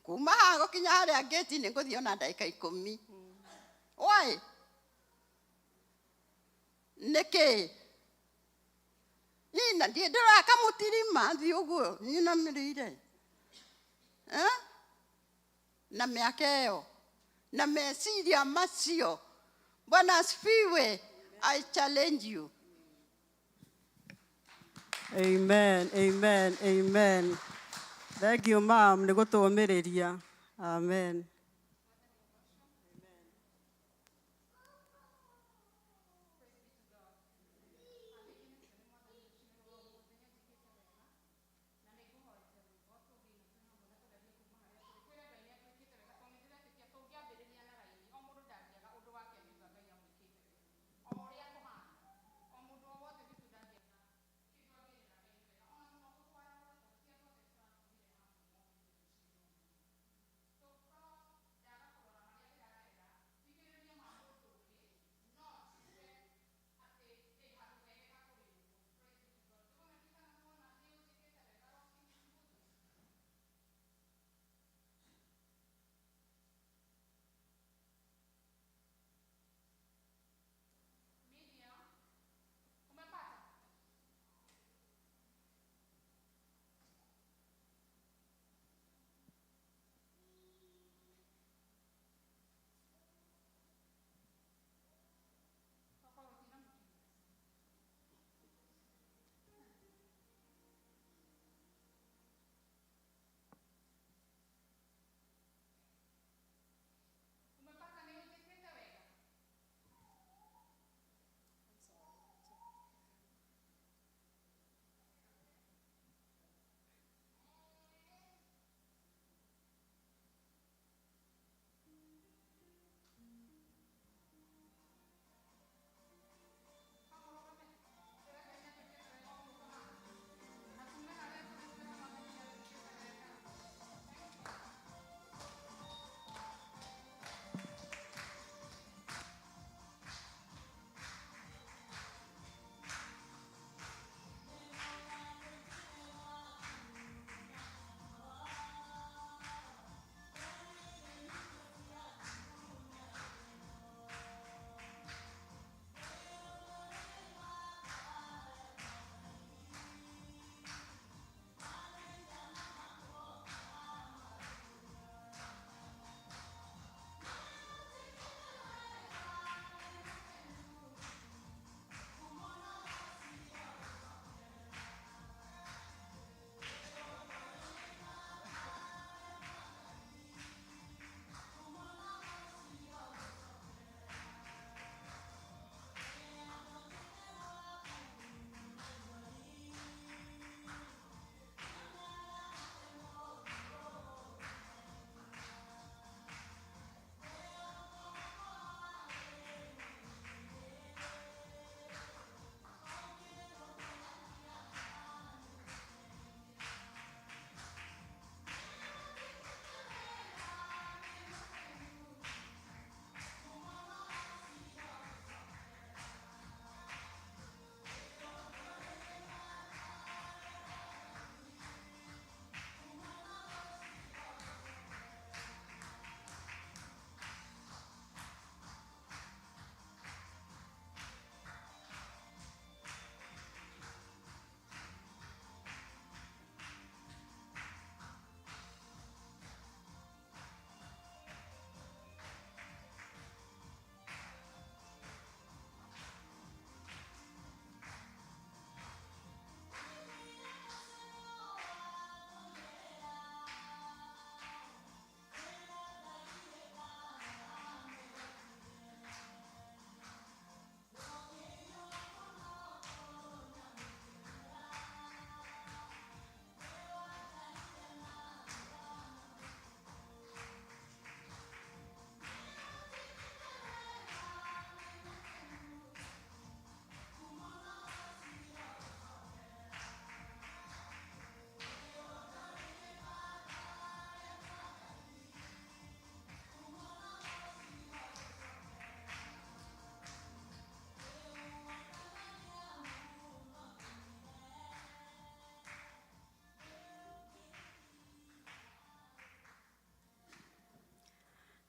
kuma haha gũkinya harĩa ngĩti nĩ ngũthiĩ ona ndagĩka 10. Why? Nĩkĩ? Ĩ, na ndiĩ ndĩraka mũtirima thiĩ ũguo nyinamĩrĩire, eh? Na mĩaka ĩyo na meciria macio. Bwana asifiwe. I challenge you. Amen, amen, amen. Thank you, ma'am, nĩ gũtũũmĩrĩria. Amen.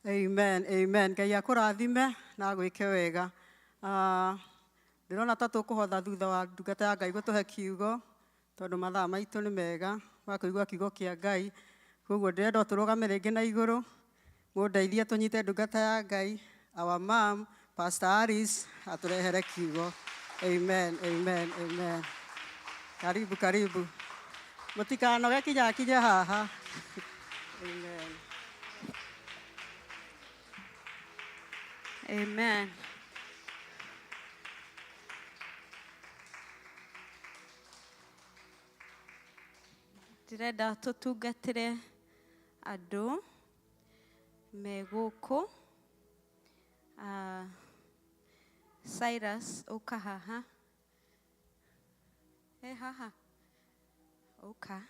Amen, amen. Ngai akũrathime na agwĩke wega. Ah, ndĩrona ta tũkũhotha thutha wa ndungata ya Ngai gũtũhe kiugo tondũ mathaa maitũ nĩ mega ma kũigua kiugo kĩa Ngai. Koguo ndĩrenda o tũrũgame rĩngĩ na igũrũ mũndeithie tũnyite ndungata ya Ngai, our mom, Pastor Alice atũrehere kiugo. Amen, amen, amen. Karibu, karibu. Mũtikanoge kinya akinye haha. Amen. Amen. Ndĩrenda tũtungatĩre andũ me gũkũ. Ah, Cyrus, ũka haha. E haha. Ũka.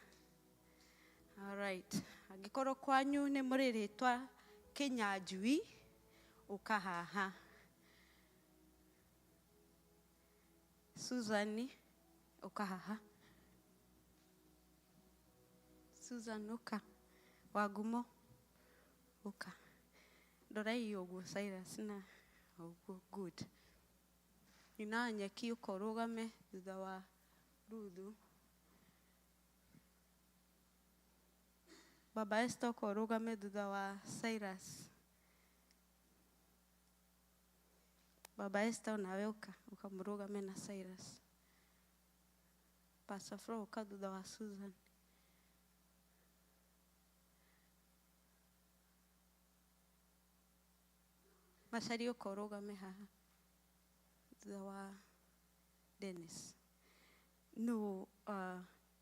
All right. Angĩkorwo kwanyu nĩ mũrĩ rĩtwa Kĩnyanjui, ũka haha. Susan, ũka haha. Susan, ũka. Wangumo, ũka. Ndorai ũguo Cyrus na ũguo good. Nina nyeki ũka ũrũgame thutha wa Ruthu. Baba Esther ũka ũrũgame thutha wa Cyrus. Baba Esther onawe ũka, ũka mũrũgame na Cyrus. Pastor Flo ũka thutha wa Susan. Macari ũka ũrũgame haha thutha wa Dennis. Nũ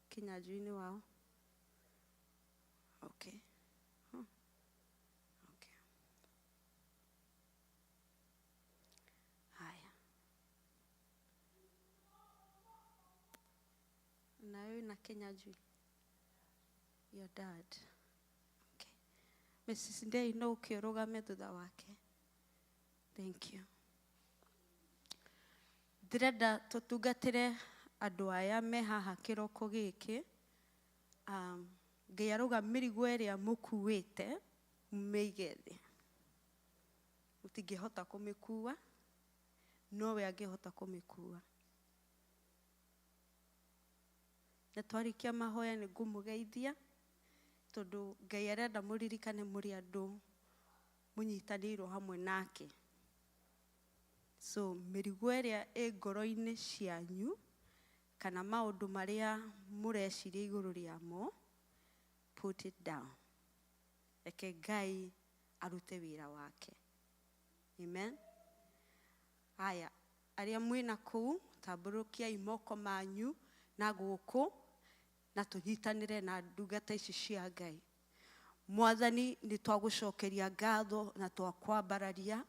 Kĩnyanjui-inĩ wao? Okay. Okay. Haya. Nawe wĩna Kĩnyanjui? Your dad. Okay. Mrs. Ndei no ũke ũrũgame thutha wake. Thank you. Ndĩrenda tũtungatĩre andũ aya me haha kĩroko gĩkĩ. Ngai arauga mĩrigo ĩrĩa mũkuĩte mũmĩige thĩ. Mũtingĩhota kũmĩkua, nowe angĩhota kũmĩkua. Na twarĩkia mahoya nĩ ngũmũgeithia tondũ Ngai arenda mũririkane mũrĩ andũ mũnyitanĩirwo hamwe nake. So mĩrigo ĩrĩa ĩ ngoro-inĩ cianyu kana maũndũ marĩa mũreciria igũrũ rĩamo, put it down. Reke Ngai arute wĩra wake. Amen. Haya, arĩa mwĩna kũu, tambũrũkiai moko manyu na gũkũ na tũnyitanĩre na ndungata ici cia Ngai. Mwathani, nĩ twagũcokeria ngatho na twakwambararia.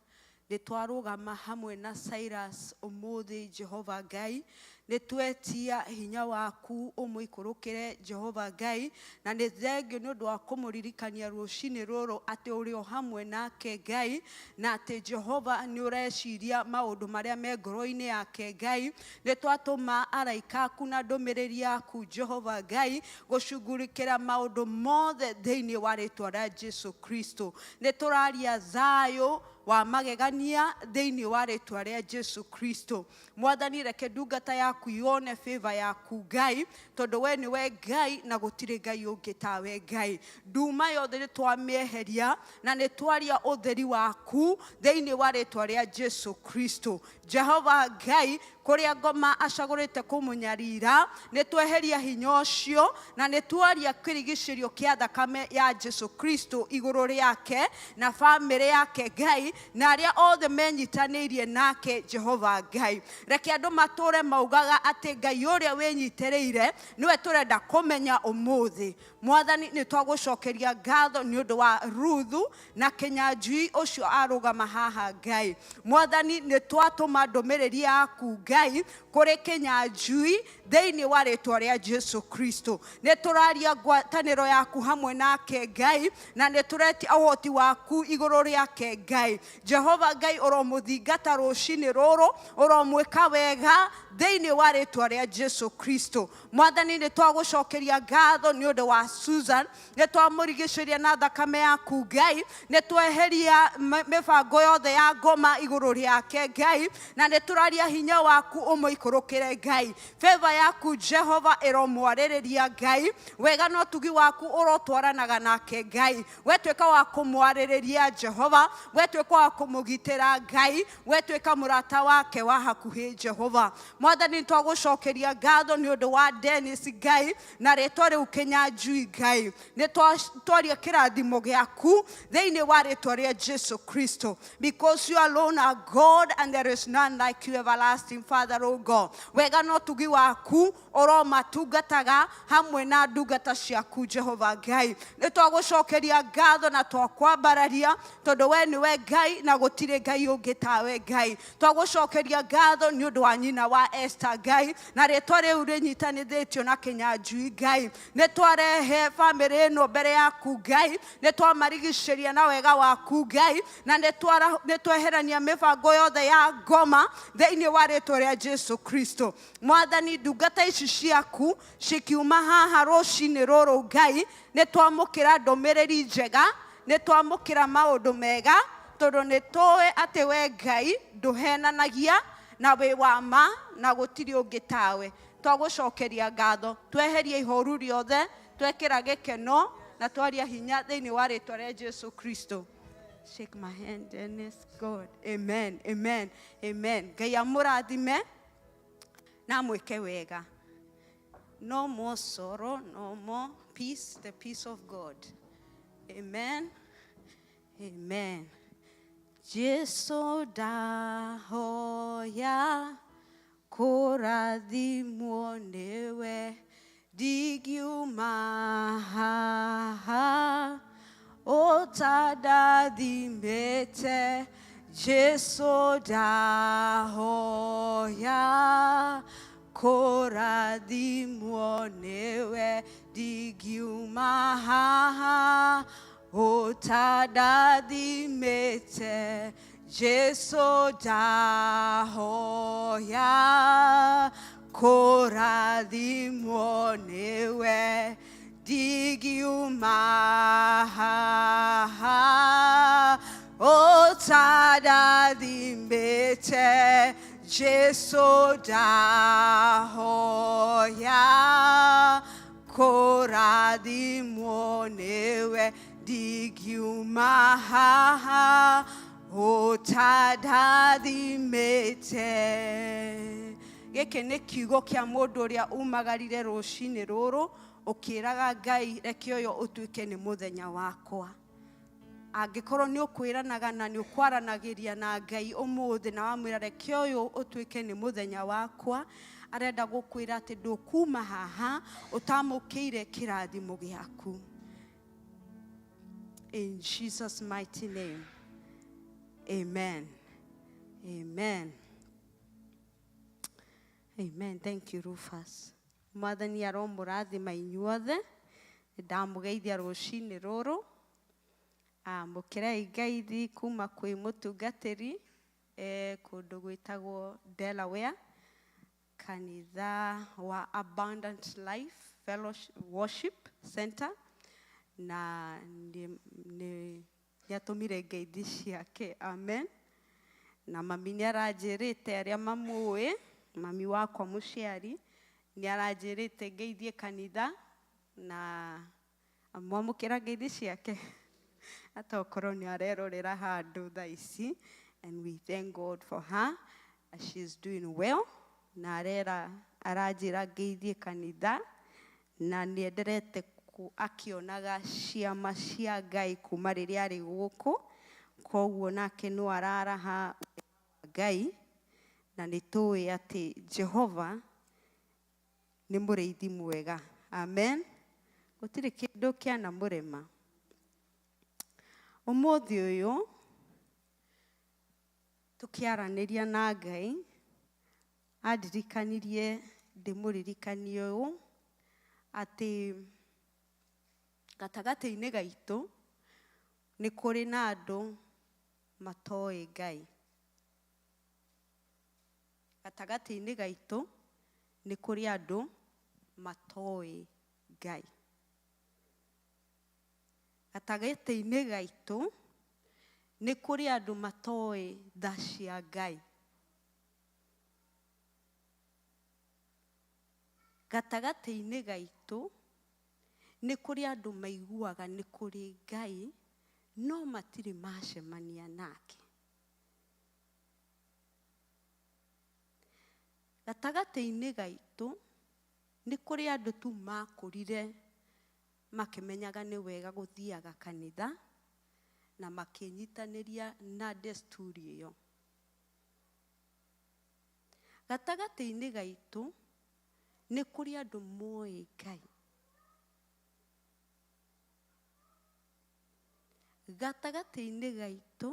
Nĩ twarũgama hamwe na Cyrus ũmũthĩ Jehova Ngai. Nĩ twetia hinya waku ũmũikũrũkĩre Jehova Ngai. Na nĩ thengio nĩ ũndũ wa kũmũririkania rũcinĩ rũrũ atĩ ũrĩ o hamwe nake Ngai, na atĩ Jehova nĩ ũreciria maũndũ marĩa me ngoro-inĩ yake Ngai. Nĩ twatũma araika aku na ndũmĩrĩri yaku Jehova Ngai gũcugurikĩra maũndũ mothe thĩinĩ wa rĩtwa rĩa Jesu Kristo. Nĩ tũraria thayũ wa magegania thĩinĩ wa rĩtwa rĩa Jesu Kristo. Mwathani, reke ndungata yaku yone favor yaku Ngai, tondũ we nĩwe Ngai na gũtirĩ Ngai ũngĩ tawe Ngai. Nduma yothe nĩ twamĩeheria na nĩ twaria ũtheri waku thĩinĩ wa rĩtwa rĩa Jesu Kristo. Jehova Ngai, kũrĩa ngoma acagũrĩte kũmũnyarira, nĩ tweheria hinya ũcio na nĩ twaria kĩrigicĩrio kĩa thakame ya Jesu Kristo igũrũ rĩake na bamĩrĩ yake Ngai, na arĩa othe menyitanĩirie nake Jehova Ngai. Reke andũ matũre maugaga atĩ Ngai ũrĩa wĩnyitĩrĩire nĩwe tũrenda kũmenya ũmũthĩ. Mwathani, nĩ twagũcokeria ngatho nĩ ũndũ wa Ruthu na Kĩnyanjui ũcio arũgama haha Ngai. Mwathani, nĩ twatũma ndũmĩrĩri yaku Ngai. Kũrĩ Kĩnyanjui thĩinĩ wa rĩtwa rĩa Jesu Kristo. Nĩ tũraria ngwatanĩro yaku hamwe nake Ngai, na nĩ tũretia ũhoti waku igũrũ rĩake Ngai. Jehova Ngai, ũromũthingata rũcinĩ rũrũ, ũromwĩka wega thĩinĩ wa rĩtwa rĩa Jesu Kristo. Mwathani, nĩ twagũcokeria ngatho nĩ ũndũ wa Susan. Nĩ twamũrigicĩria na thakame yaku Ngai. Nĩ tweheria mĩbango yothe ya ngoma igũrũ rĩake Ngai, na nĩ tũraria hinya waku ũmũikũrũkĩre Ngai. Favor yaku Jehova ĩromwarĩrĩria Ngai. Wega na ũtugi waku ũrotwaranaga nake Ngai. Wetuĩka wa kũmwarĩrĩria Jehova, wetuĩka wa kũmũgitĩra Ngai, wetuĩka mũrata wake wa hakuhĩ Jehova. Mwathani, nĩ twagũcokeria ngatho nĩ ũndũ wa Dennis Ngai, na rĩtwa rĩu Kĩnyanjui Ngai. Nĩ twaria kĩrathimo gĩaku thĩinĩ wa rĩtwa rĩa Jesu Kristo, because you alone are God and there is none like you, everlasting Father, O God. Wega na ũtugi waku ũromatungataga hamwe na ndungata ciaku Jehova Ngai. Nĩ twagũcokeria ngatho na twakwambararia, tondũ we nĩwe Ngai na gũtirĩ Ngai ũngĩ tawe Ngai. Twagũcokeria ngatho nĩ ũndũ wa nyina wa Esther Ngai, na rĩtwa rĩu rĩnyitanithĩtio na Kĩnyanjui Ngai. Nĩ twarehe bamĩrĩ ĩno mbere yaku Ngai, nĩ twamarigicĩria na wega waku Ngai, na nĩ tweherania mĩbango yothe ya ngoma thĩinĩ wa rĩtwa rĩa Jesu Kristo. Mwathani, ndungata ici ciaku cikiuma haha rũcinĩ rũrũ Ngai, nĩ twamũkĩra ndũmĩrĩri njega, nĩ twamũkĩra maũndũ mega, tondũ nĩ tũĩ atĩ we Ngai ndũhenanagia na wĩ wa ma na gũtirĩ ũngĩ tawe. Twagũcokeria ngatho, tweherie ihoru rĩothe, twekĩra gĩkeno na twaria hinya thĩinĩ wa rĩtwa rĩa Jesu Kristo. Shake my hand, Dennis. God. Amen. Amen. Amen. Ngai amũrathime na amwĩke wega. No more sorrow, no more peace, the peace of God. Amen. Amen. Jesu, ndahoya kũrathimwo nĩwe, ndingiuma haha ũtandathimĩte. Jesu, ndahoya kũrathimwo nĩwe, ndingiuma haha ũtandathimĩte. Jesu, ndahoya kũrathimwo nĩwe, ndingiuma haha ũtandathimĩte. Jesu, ndahoya kũrathimwo nĩwe, ndingiuma haha ũtandathimĩte. Gĩkĩ nĩ kiugo kĩa mũndũ ũrĩa umagarire rũcinĩ rũrũ ũkĩraga Ngai, reke ũyũ ũtuĩke nĩ mũthenya wakwa. Angĩkorwo nĩ ũkwĩranaga na nĩ ũkwaranagĩria na Ngai ũmũthĩ na wamwĩra, reke ũyũ ũtuĩke nĩ mũthenya wakwa, arenda gũkwĩra atĩ ndũkuma haha ũtamũkĩire kĩrathimo gĩaku. In Jesus' mighty name, amen, amen, amen. Thank you, Rufus. Mwathani aromũrathima inyuothe. Ndamũgeithia rũcinĩ rũrũ. Mũkĩrei ngeithi kuma kwĩ mũtungatĩri kũndũ gwĩtagwo Delaware, kanitha wa Abundant Life Fellowship Worship Center, na nĩ atũmire ngeithi ciake. Amen. Na mami nĩ aranjĩrĩte, arĩa mamũĩ, mami wakwa mũciari nĩ aranjĩrĩte ngeithie kanitha na mwamũkĩra ngeithi ciake, atokorwo nĩ arerorera handũ thaa ici. And we thank God for her. She's doing well, na arera aranjĩra ngeithie kanitha na nĩ enderete akĩonaga ciama cia Ngai kuma rĩrĩa arĩ gũkũ. Koguo nake no araraha Ngai, na nĩ tũĩ atĩ Jehova nĩ mũrĩithi mwega. Amen. Gũtirĩ kĩndũ kĩanamũrema. Ũmũthĩ ũyũ tũkĩaranĩria na Ngai. Andirikanirie ndĩmũririkanie ũũ atĩ gatagatĩ-inĩ gaitũ nĩ kũrĩ na andũ matoĩ Ngai. Gatagatĩ-inĩ gaitũ nĩ kũrĩ andũ matoĩ Ngai. Gatagatĩ-inĩ gaitũ nĩ kũrĩ andũ matoĩ tha cia Ngai. Gatagatĩ-inĩ gaitũ nĩ kũrĩ andũ maiguaga nĩ kũrĩ Ngai no matirĩ macemania nake. Gatagatĩ-inĩ gaitũ nĩ kũrĩ andũ tu makũrire makĩmenyaga nĩ wega gũthiaga kanitha na makĩnyitanĩria na desturi ĩyo. Gatagatĩ-inĩ gaitũ nĩ kũrĩ andũ moĩ Ngai. Gatagatĩ-inĩ gaitũ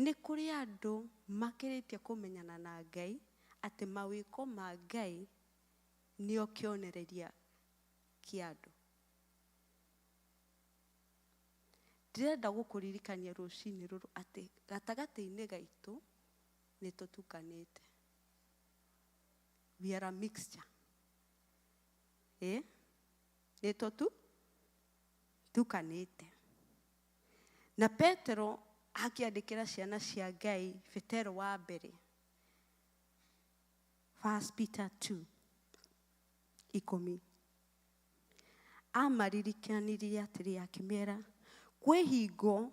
nĩ kũrĩ andũ makĩrĩtie kũmenyana na Ngai atĩ mawĩko ma Ngai nĩo kĩonereria kĩa andũ. Ndĩrenda gũkũririkania rũcinĩ rũrũ atĩ gatagatĩ-inĩ gaitũ nĩ tũtukanĩte. We are a mixture. Nĩ tũtukanĩte. Na Petero akĩandĩkĩra ciana cia Ngai, Petero wa mbere, 1 Peter 2, 10. Amaririkanirie atĩrĩ akĩmera, kwĩ hingo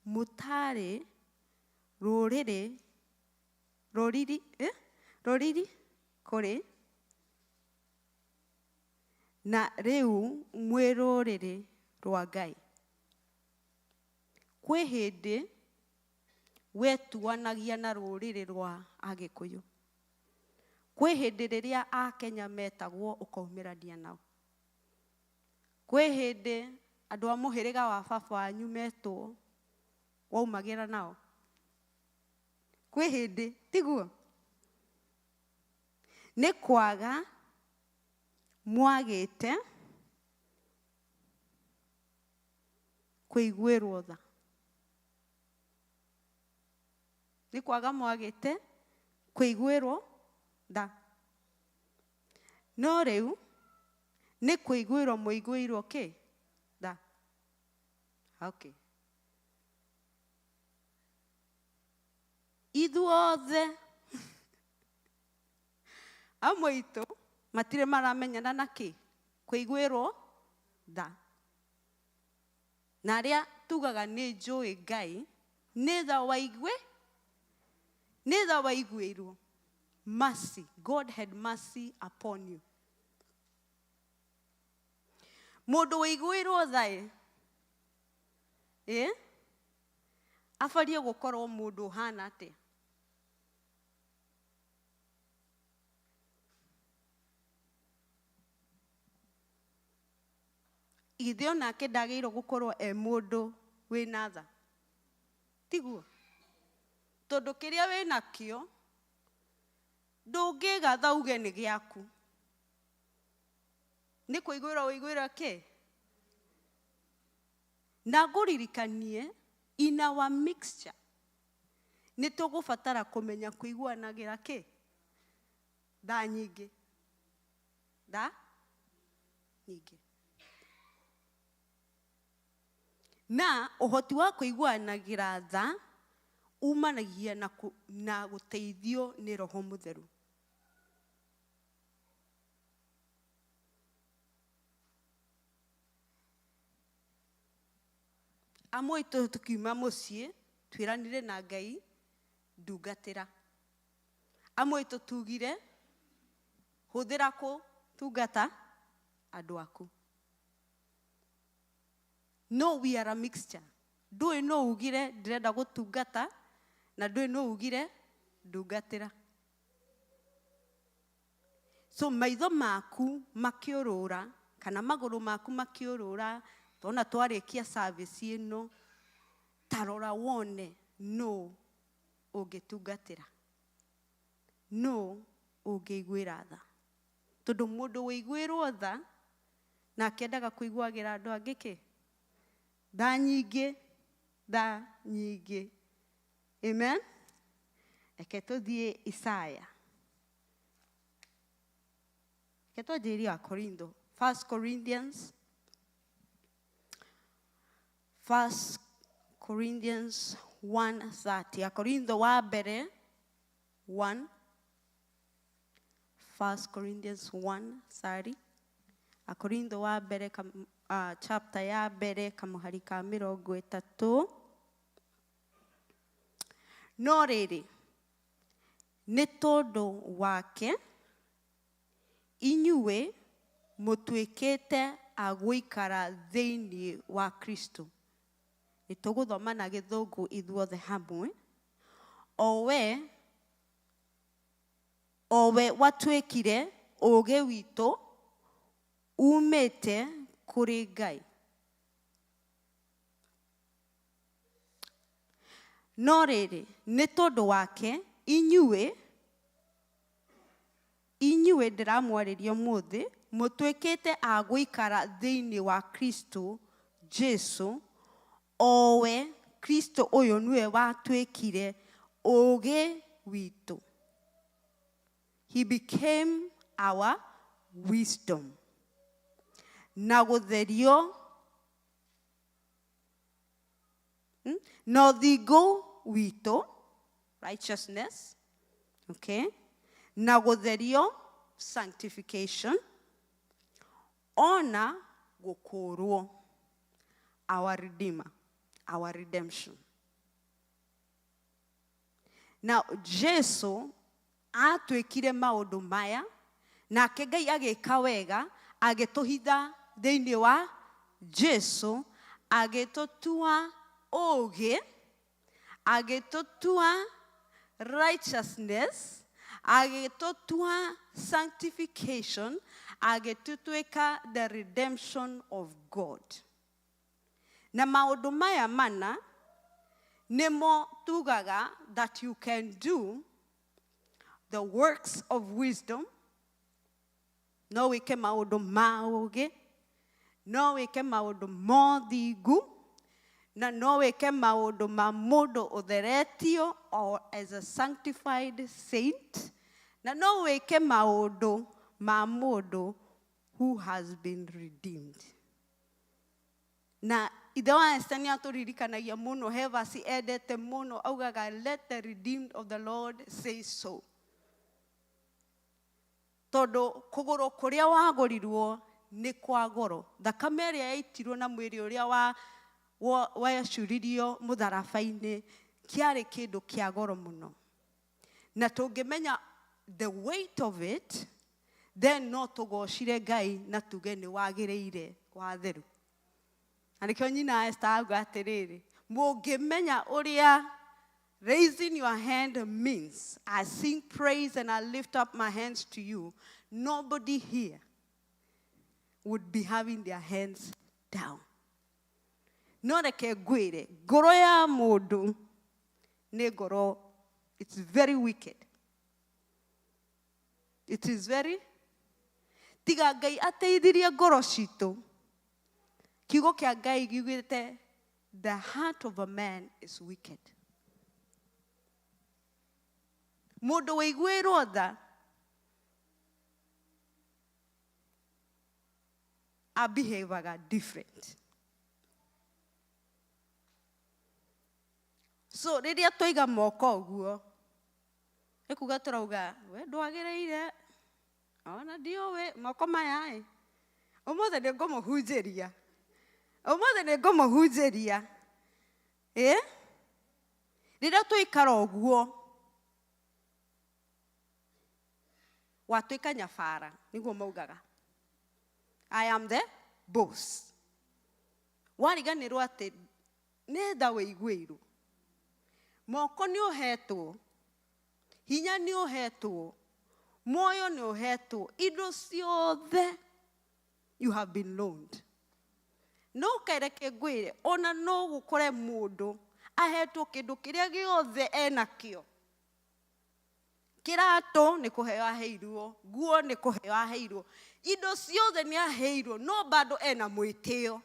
mũtarĩ rũrĩrĩ, rũriri, rũriri kũrĩ, na rĩu mwĩ rũrĩrĩ rwa Ngai. Kwĩ hĩndĩ wetuanagia na rũrĩrĩ rwa Agĩkũyũ. Kwĩ hĩndĩ rĩrĩa Akenya metagwo ũkaumĩrania nao. Kwĩ hĩndĩ andũ a mũhĩrĩga wa baba wanyu metwo waumagĩra nao. Kwĩ hĩndĩ, tiguo? Nĩ kwaga mwagĩte kũiguĩrwo tha. Nĩ kwaga mwagĩte kũiguĩrwo tha. No rĩu nĩ kũiguĩrwo mũiguĩirwo kĩ? Tha. Okay. Ithuothe amwe aitũ matirĩ maramenyana na kĩ? Kũiguĩrwo tha. Na arĩa tugaga nĩ njũĩ Ngai, nĩ tha waigue? Nĩ tha waiguĩirwo. Mercy. God had mercy upon you. Mũndũ ũiguĩirwo tha ĩ, ĩ, abarie gũkorwo mũndũ ũhana atĩa? Ithe onake ndagĩrĩirwo gũkorwo e mũndũ wĩna tha. Tiguo? Tondũ kĩrĩa wĩnakĩo, ndũngĩgatha uge nĩ gĩaku. Nĩ kũiguĩrwo ũiguĩrwo kĩ? Na ngũririkanie, in our mixture, nĩ tũgũbatara kũmenya kũiguanagĩra kĩ? Tha nyingĩ. Tha nyingĩ. Na ũhoti wa kũiguanagĩra tha umanagia na gũteithio nĩ Roho Mũtheru. Amwe aitũ tũkiuma mũciĩ twĩranire na Ngai ndungatĩra. Amwe aitũ tugire hũthĩra kũtungata andũ aku. No we are a mixture. Ndũĩ no ugire ndĩrenda gũtungata na ndũĩ no ugire ndungatĩra. So maitho maku makĩũrũra kana magũrũ maku makĩũrũra tona twarĩkia service ĩno ta rora wone nũ ũngĩtungatĩra. Nũ ũngĩiguĩra tha? Tondũ mũndũ wĩiguĩrwo tha nake endaga kũiguagĩra andũ angĩ kĩ? Tha nyingĩ, tha nyingĩ. Amen. Reke tũthiĩ Isaya. Reke twanjĩrĩrie wa Korintho. First Corinthians. First Corinthians 1:30. Akorintho wa mbere 1. First Corinthians 1:30. Akorintho wa mbere chapter ya mbere kamuhari ka mĩrongo ĩtatũ. No rĩrĩ, nĩ tondũ wake inyuĩ mũtuĩkĩte a gũikara thĩinĩ wa Kristo. Nĩ tũgũthoma na gĩthũngũ ithuothe hamwe. O we watuĩkire ũũgĩ witũ umĩte kũrĩ Ngai. No rĩrĩ, nĩ tondũ wake inyuĩ ndĩramwarĩria ũmũthĩ mũtuĩkĩte a gũikara thĩinĩ wa Kristo Jesu, o we Kristo ũyũ nĩwe watuĩkire ũũgĩ witũ. He became our wisdom. Na gũtherio na ũthingu witũ, righteousness, okay? Na gũtherio, sanctification, ona gũkũũrwo, our redeemer, our redemption. Now Jesu atuĩkire maũndũ maya, nake Ngai agĩka wega, agĩtũhitha thĩinĩ wa Jesu, agĩtũtua ũũgĩ, agĩtũtua righteousness, agĩtũtua sanctification, agĩtũtuĩka the redemption of God. Na maũndũ maya mana nĩmo tugaga that you can do the works of wisdom, no wĩke maũndũ ma ũũgĩ, no wĩke maũndũ ma ũthingu, na no wĩke maũndũ ma mũndũ ũtheretio or as a sanctified saint, na no wĩke maũndũ ma mũndũ who has been redeemed. Na ithe wa Esther nĩ atũririkanagia mũno, he verse endete mũno, augaga, "Let the redeemed of the Lord say so." Tondũ kũgũrũ kũrĩa wagũrirwo nĩ kwa goro. Thakame ĩrĩa yaitirwo na mwĩrĩ ũrĩa wacuririo mũtharaba-inĩ kĩarĩ kĩndũ kĩa goro mũno. Na tũngĩmenya the weight of it, then no tũgocire Ngai na tuge nĩ wagĩrĩire watheru. Na nĩkĩo nyina Esther auga atĩrĩrĩ, mũngĩmenya ũrĩa raising your hand means, I sing praise and I lift up my hands to you, nobody here would be having their hands down. No reke ngwĩre, ngoro ya mũndũ nĩ ngoro, it's very wicked. It is very, tiga Ngai ateithirie ngoro citũ. Kiugo kĩa Ngai giugĩte, the heart of a man is wicked. Mũndũ wĩiguĩrwo tha abehavaga different. So rĩrĩa twaiga moko ũguo, nĩ kuga tũrauga we ndwagĩrĩire, ona ndiũĩ moko maya ĩ, ũmũthĩ nĩ ngũmũhunjĩria, ũmũthĩ nĩ ngũmũhunjĩria. Ĩ rĩrĩa twaikara ũguo, watuĩka nyabara, nĩguo maugaga, "I am the boss." Wariganĩrwo atĩ nĩ tha wĩiguĩirwo, moko nĩ ũhetwo, hinya nĩ ũhetwo, muoyo nĩ ũhetwo, indo ciothe you have been loaned. No kereke ngwĩre, ona no gũkore mũndũ ahetwo kĩndũ kĩrĩa gĩothe enakĩo. Kĩratũ nĩ kũheo aheirwo, nguo nĩ kũheo aheirwo, indo ciothe nĩ aheirwo, no bado ena mwĩtĩo.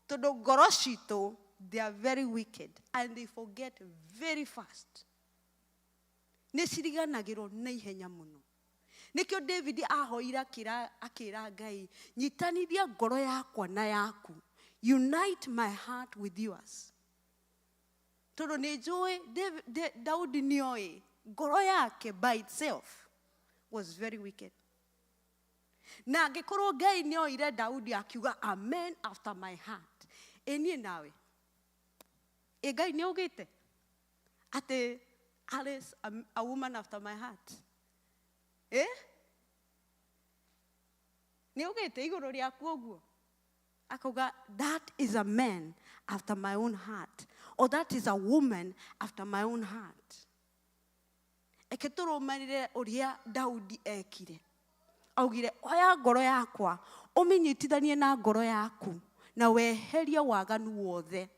Tondũ ngoro citũ, they are very wicked and they forget very fast. Nĩ ciriganagĩrwo na ihenya mũno. Nĩkĩo David ahoire akĩra Ngai, nyitanithia ngoro yakwa na yaku. Unite my heart with yours. Tondũ nĩ njũĩ Daudi nĩoĩ ngoro yake by itself was very wicked. Na angĩkorwo Ngai nĩoire Daudi akiuga a man after my heart, ĩ niĩ nawe, ĩ Ngai nĩaugĩte atĩ Alice, a woman after my heart? Eh? Nĩaugĩte igũrũ rĩaku ũguo? Akauga, that is a man after my own heart, or that is a woman after my own heart. Eke tũrũmanĩre ũrĩa Daudi ekire. Augire, oya ngoro yakwa, ũmĩnyitithanie na ngoro yaku, na weherie waganu wothe.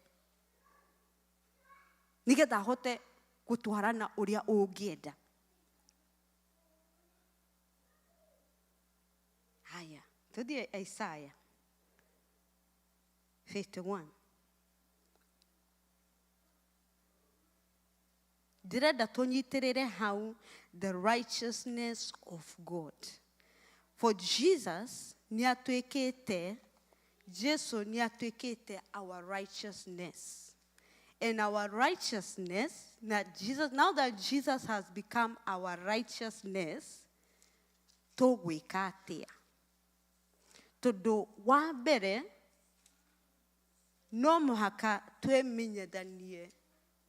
Nĩgetha ahote gũtwarana ũrĩa ũngĩenda. Haya, tũthiĩ Isaiah 51. Ndĩrenda tũnyitĩrĩre hau the righteousness of God. For Jesus nĩatuĩkĩte, Jesu nĩatuĩkĩte our righteousness. And our righteousness, that Jesus, now that Jesus has become our righteousness, tũgwĩka atĩa? Tondũ wa mbere, no mũhaka twĩmenyithanie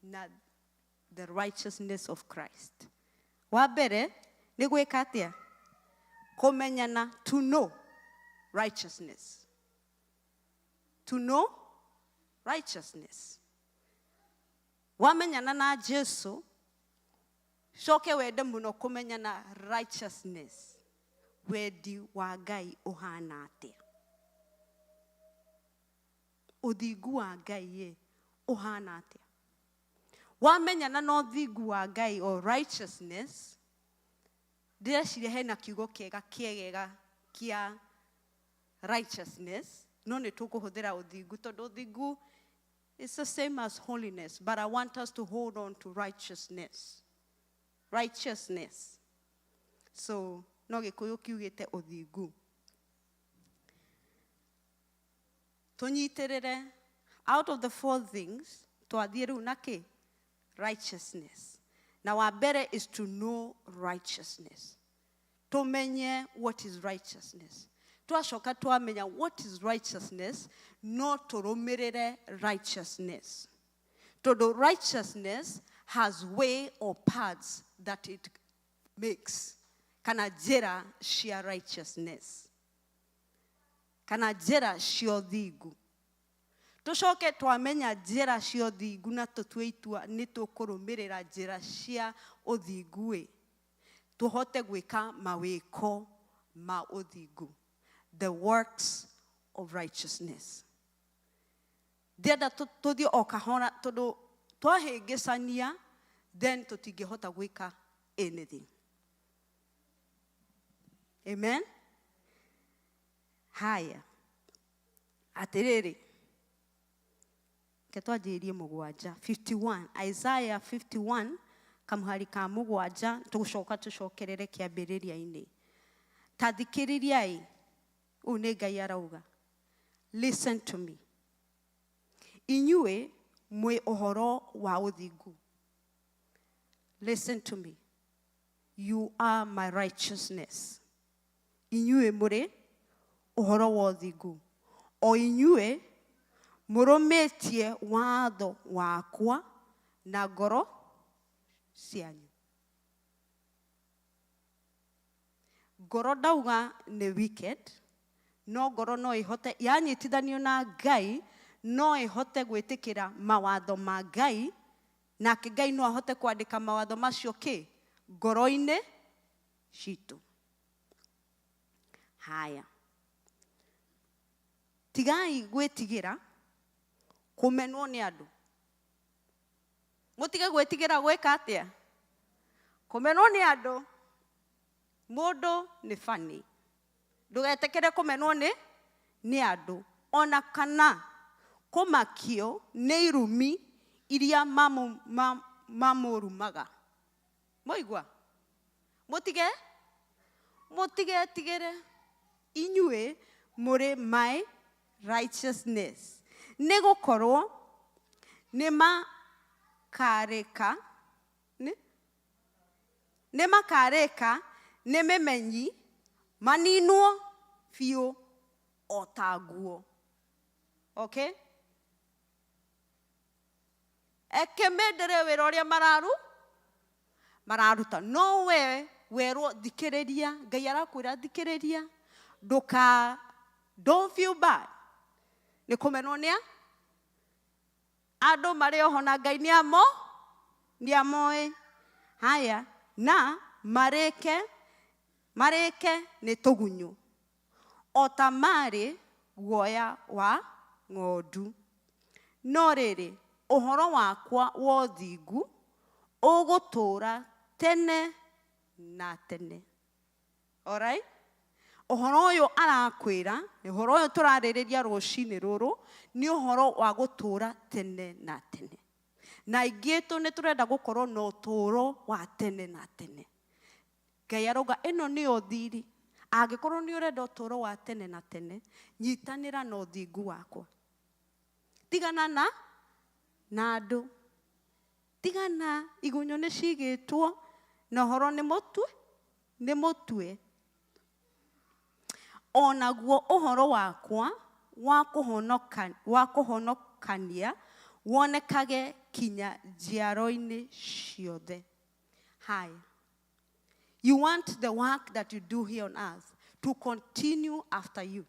na the righteousness of Christ. Wa mbere, nĩ gwĩka atĩa? Kũmenyana, to know righteousness. To know righteousness. Wamenyana na Jesu, coke wende mũno kũmenyana righteousness. Wendi wa Ngai ũhana atĩa? Ũthingu wa Ngai ĩ, ũhana atĩa? Wamenyana na ũthingu wa Ngai or righteousness, ndĩreciria hena kiugo kĩega kĩegega kĩa righteousness, no nĩ tũkũhũthĩra ũthingu tondũ ũthingu is the same as holiness, but I want us to hold on to righteousness. Righteousness. So, no gĩkũyũ kiugĩte ũthingu. Tũnyitĩrĩre, out of the four things, twathiĩ rĩu na kĩ? Righteousness. Na wa mbere is to know righteousness. Tũmenye what is righteousness. Twacoka twamenya what is righteousness, no tũrũmĩrĩre righteousness. Tondũ righteousness has way or paths that it makes. Kana njĩra cia righteousness. Kana njĩra cia ũthingu. Tũcoke twamenya njĩra cia ũthingu na tũtue itua nĩ tũkũrũmĩrĩra njĩra cia ũthingu ĩ, tũhote gwĩka mawĩko ma ũthingu. The works of righteousness. Ndienda tũthiĩ o kahora tondũ twahĩngĩcania then tũtingĩhota gwĩka anything. Amen? Haya. Atĩrĩrĩ. Reke twanjĩrĩrie mũgwanja. 51. Isaiah 51, kamũhari ka mũgwanja, tũgũcoka tũcokerere kĩambĩrĩria-inĩ. Ta thikĩrĩriai, ũũ nĩ Ngai arauga. Listen to me. Inyuĩ mwĩ ũhoro wa ũthingu. Listen to me. You are my righteousness. Inyuĩ mũrĩ ũhoro wa ũthingu. O inyuĩ mũrũmĩtie watho wakwa na ngoro cianyu. Ngoro ndauga nĩ wicked, no ngoro no ĩhote, yanyitithanio na Ngai, no ĩhote gwĩtĩkĩra mawatho ma Ngai, nake Ngai no ahote kwandĩka mawatho macio kĩ? Ngoro-inĩ citũ. Haya. Tigai gwĩtigĩra kũmenwo nĩ andũ. Mũtige gwĩtigĩra gwĩka atĩa? Kũmenwo nĩ andũ. Mũndũ nĩ bani. Ndũgetĩkĩre kũmenwo nĩ andũ. Ona kana kũmakio nĩ irumi iria mamũrumaga. Mwaigua? Mũtige? Mũtigetigĩre. Inyuĩ mũrĩ my righteousness. Nĩ gũkorwo nĩ makarĩka nĩ makarĩka nĩ mĩmenyi maninwo biũ o ta nguo. Okay? Eke mendere wĩra ũrĩa mararuta. No we werwo thikĩrĩria, Ngai arakwĩra thikĩrĩria, ndũka don't feel bad. Nĩ kũmenwo nĩ andũ marĩ oho na Ngai nĩ amo nĩ amoĩ. Haya, na marĩke nĩ tũgunyũ o ta marĩ guoya wa ng'ondu. No rĩrĩ, ũhoro wakwa wa ũthingu ũgũtũũra tene na tene. Alright? Ũhoro ũyũ arakwĩra, ũhoro ũyũ tũrarĩrĩria rũcinĩ rũrũ, nĩ ũhoro wa gũtũũra tene na tene. Na aingĩ tũ nĩ tũrenda gũkorwo na ũtũũro wa tene na tene. Ngai arauga ĩno nĩyo thiri. Angĩkorwo nĩ ũrenda ũtũũro wa tene na tene, nyitanĩra na ũthingu wakwa. Tigana na andũ. Tigana igunyũ nĩ cigĩtwo na ũhoro nĩ mũtue, nĩ mũtue. Onaguo ũhoro wakwa wa kũhonokania wonekage kinya njiaro-inĩ ciothe. Haya. You want the work that you do here on earth to continue after you.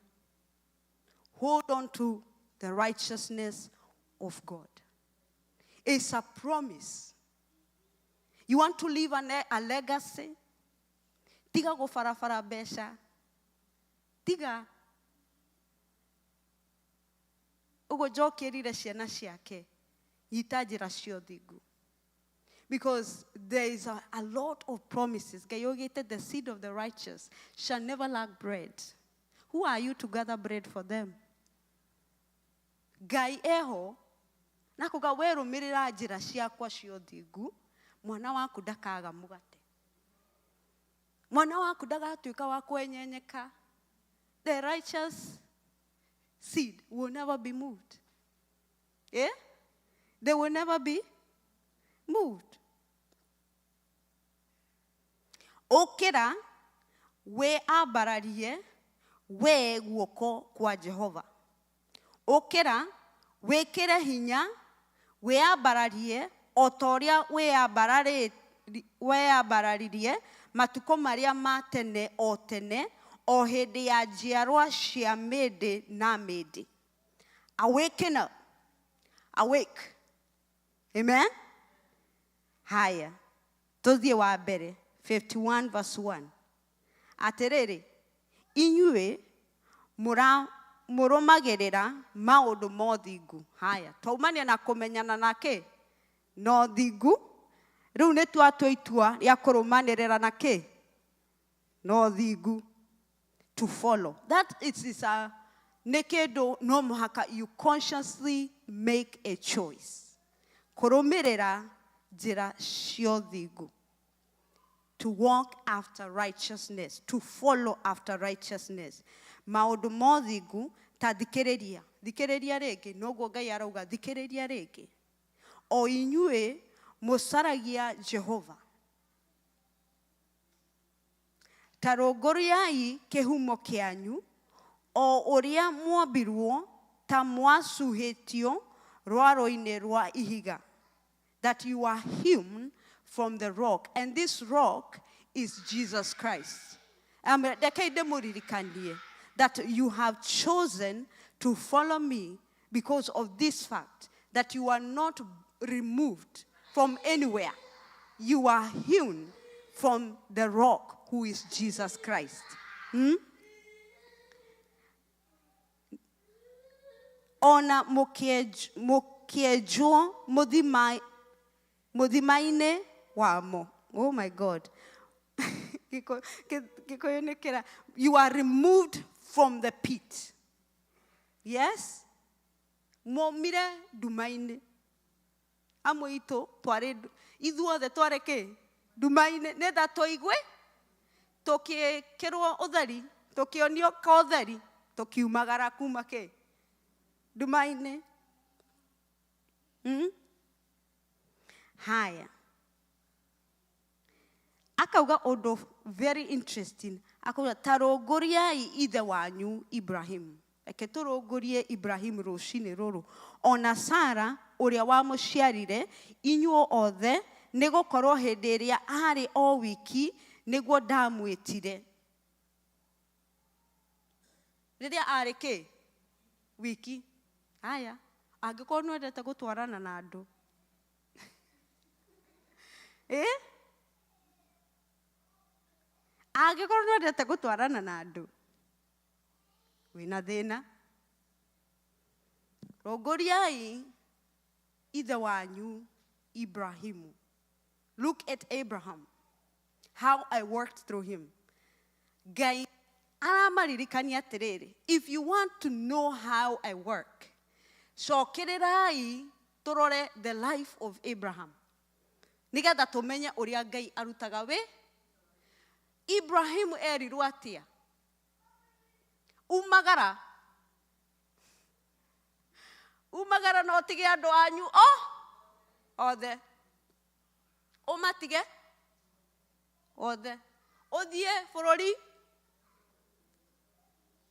Hold on to the righteousness of God. It's a promise. You want to leave a legacy? Tiga gũbarabara mbeca. Tiga. Ũguo njokĩrire ciana ciake. Nyita njĩra cia ũthingu. Because there is a lot of promises. Ngai oigĩte, the seed of the righteous shall never lack bread. Who are you to gather bread for them? Ngai eho, na kuga werũmĩrĩra njĩra ciakwa cia ũthingu, mwana waku ndakaga mũgate. Mwana waku ndagatuĩka wa kwenyenyeka. The righteous seed will never be moved. Yeah? They will never be moved. Ũkĩra, wĩambararie, we guoko kwa Jehova. Ũkĩra, wĩkĩre hinya, wĩambararie, o ta ũrĩa wĩambararirie matukũ marĩa ma tene o tene, o hĩndĩ ya njiarwa cia mĩndĩ na mĩndĩ. Awaken up. Awake. Amen? Haya. Tũthiĩ wa mbere. 51 verse 1. Atĩrĩrĩ, inyuĩ mũrũmagĩrĩra maũndũ ma ũthingu. Haya, twaumania na kũmenyana na kĩ? Na ũthingu. Rĩu nĩ twatua itua rĩa kũrũmanĩrĩra na kĩ? Na ũthingu. To follow. That is a nĩ kĩndũ no mũhaka you consciously make a choice. Kũrũmĩrĩra njĩra cia ũthingu. To walk after righteousness, to follow after righteousness. Maũndũ ma ũthingu ta thikĩrĩria. Thikĩrĩria rĩngĩ, noguo Ngai arauga thikĩrĩria rĩngĩ. O inyuĩ mũcaragia Jehova. Ta rũngũriai kĩhumo kĩanyu, o ũrĩa mwombirwo ta mwacuhĩtio rwaro-inĩ rwa ihiga. That you are hewn from the rock, and this rock is Jesus Christ. Reke ndĩmũririkanie that you have chosen to follow me because of this fact, that you are not removed from anywhere. You are hewn from the rock who is Jesus Christ. Ona mũkĩenjwo mũthima Mũthima-inĩ wamo. Oh my God. Gĩkũyũ nĩ kĩra. You are removed from the pit. Yes? Mwaumire nduma-inĩ. Amwe itũ twarĩ ithuothe twarĩ kĩ? Nduma-inĩ. Nĩgetha tũigue, tũkĩkĩrwo ũtheri, tũkĩonio ka ũtheri, tũkiumagara kuma kĩ? Nduma-inĩ. Haya. Akauga ũndũ very interesting. Akauga ta rũngũriai ithe wanyu Ibrahim. Reke tũrũngũrie Ibrahim rũcinĩ rũrũ. Ona Sara ũrĩa wamũciarire inyuĩ othe, nĩ gũkorwo hĩndĩ ĩrĩa arĩ o wiki nĩguo ndamwĩtire. Rĩrĩa arĩ kĩ? Wiki. Haya, angĩkorwo nĩ wendete gũtwarana na andũ. Angĩkorwo nĩ wendete gũtwarana na andũ, wĩna thĩna. Rũngũriai ithe wanyu Ibrahimu. Look at Abraham, how I worked through him. Ngai aramaririkania atĩrĩrĩ, if you want to know how I work, cokererai tũrore the life of Abraham. Nĩgetha tũmenye ũrĩa Ngai arutaga wĩ. Ibrahimu erirwo atĩa? Umagara. Umagara na ũtige andũ anyu o othe. Ũmatige othe. Ũthiĩ bũrũri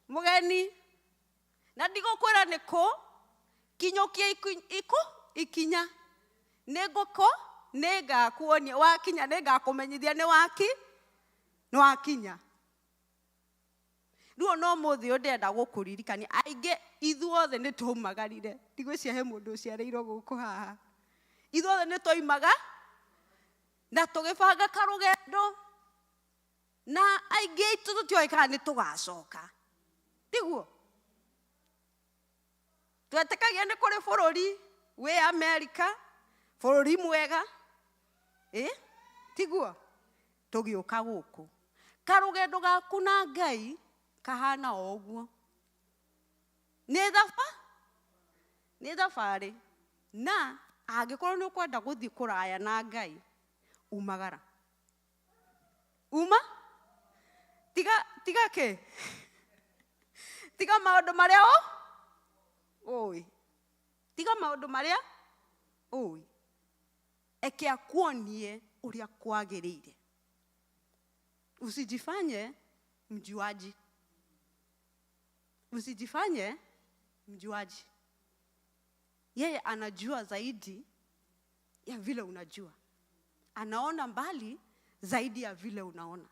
mũgeni. Na ndigũkwĩra nĩ kũ, kinyũkia ikũ ikinya. Nĩ ngũkũ, nĩ ngakuonia wakinya, nĩ ngakũmenyithia nĩ waki, nĩ wakinya. Rĩu ona ũmũthĩ ũyũ ndĩrenda gũkũririkania, aingĩ ithuothe nĩ twaumagarire. Ndigwĩciria he mũndũ ũciarĩirwo gũkũ haha. Ithuothe nĩ twoimaga na tũgĩbanga karũgendo, na aingĩ aitũ tũtioĩ kana nĩ tũgacoka. Tiguo? Twetĩkagia nĩ kũrĩ bũrũri wĩ Amerika, bũrũri mwega. Tiguo? Tũgĩũka gũkũ. Karũgendo gaku na Ngai kahana o ũguo. Nĩ thaba? Nĩ thabarĩ. Na angĩkorwo nĩ ũkwenda gũthiĩ kũraya na Ngai, umagara. Uma? Tiga, tiga kĩ? Tiga maũndũ marĩa ũĩ. Tiga maũndũ marĩa ũĩ. Eke akuonie ũrĩa kwagĩrĩire. Usijifanye mjuaji. Usijifanye mjuaji. Yeye anajua zaidi ya vile unajua. Anaona mbali zaidi ya vile unaona.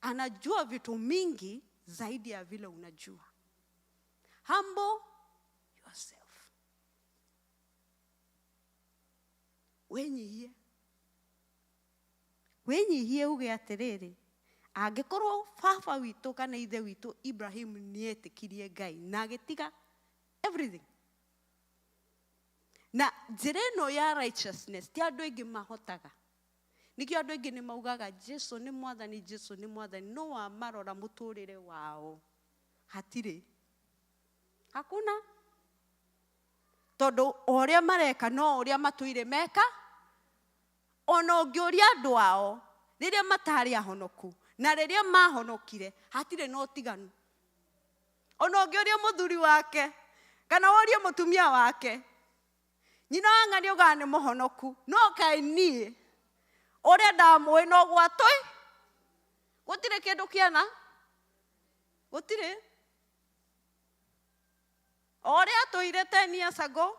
Anajua vitu mingi zaidi ya vile unajua. Humble yourself. Wĩnyihie. Wĩnyihie uge atĩrĩrĩ, angĩkorwo baba witũ kana ithe witũ Ibrahim nĩetĩkirie Ngai na agĩtiga everything. Na njĩra ĩno ya righteousness ti andũ aingĩ mahotaga. Nĩkĩo andũ aingĩ nĩ maugaga Jesu nĩ mwathani, Jesu nĩ mwathani, no wamarora mũtũrĩre wao hatirĩ. Hakuna. Tondũ o ũrĩa mareka no ũrĩa matũire meka. Ona ũngĩũria andũ ao rĩrĩa matarĩ ahonoku na rĩrĩa mahonokire hatirĩ na ũtiganu. Ona ũngĩũria mũthuri wake kana ũrie mũtumia wake, nyina wa ng'ani augaga nĩ mũhonoku, no kaĩ niĩ ũrĩa ndamũĩ no gwatũi gũtirĩ kĩndũ kĩana, gũtirĩ. O ũrĩa atũire 10 years ago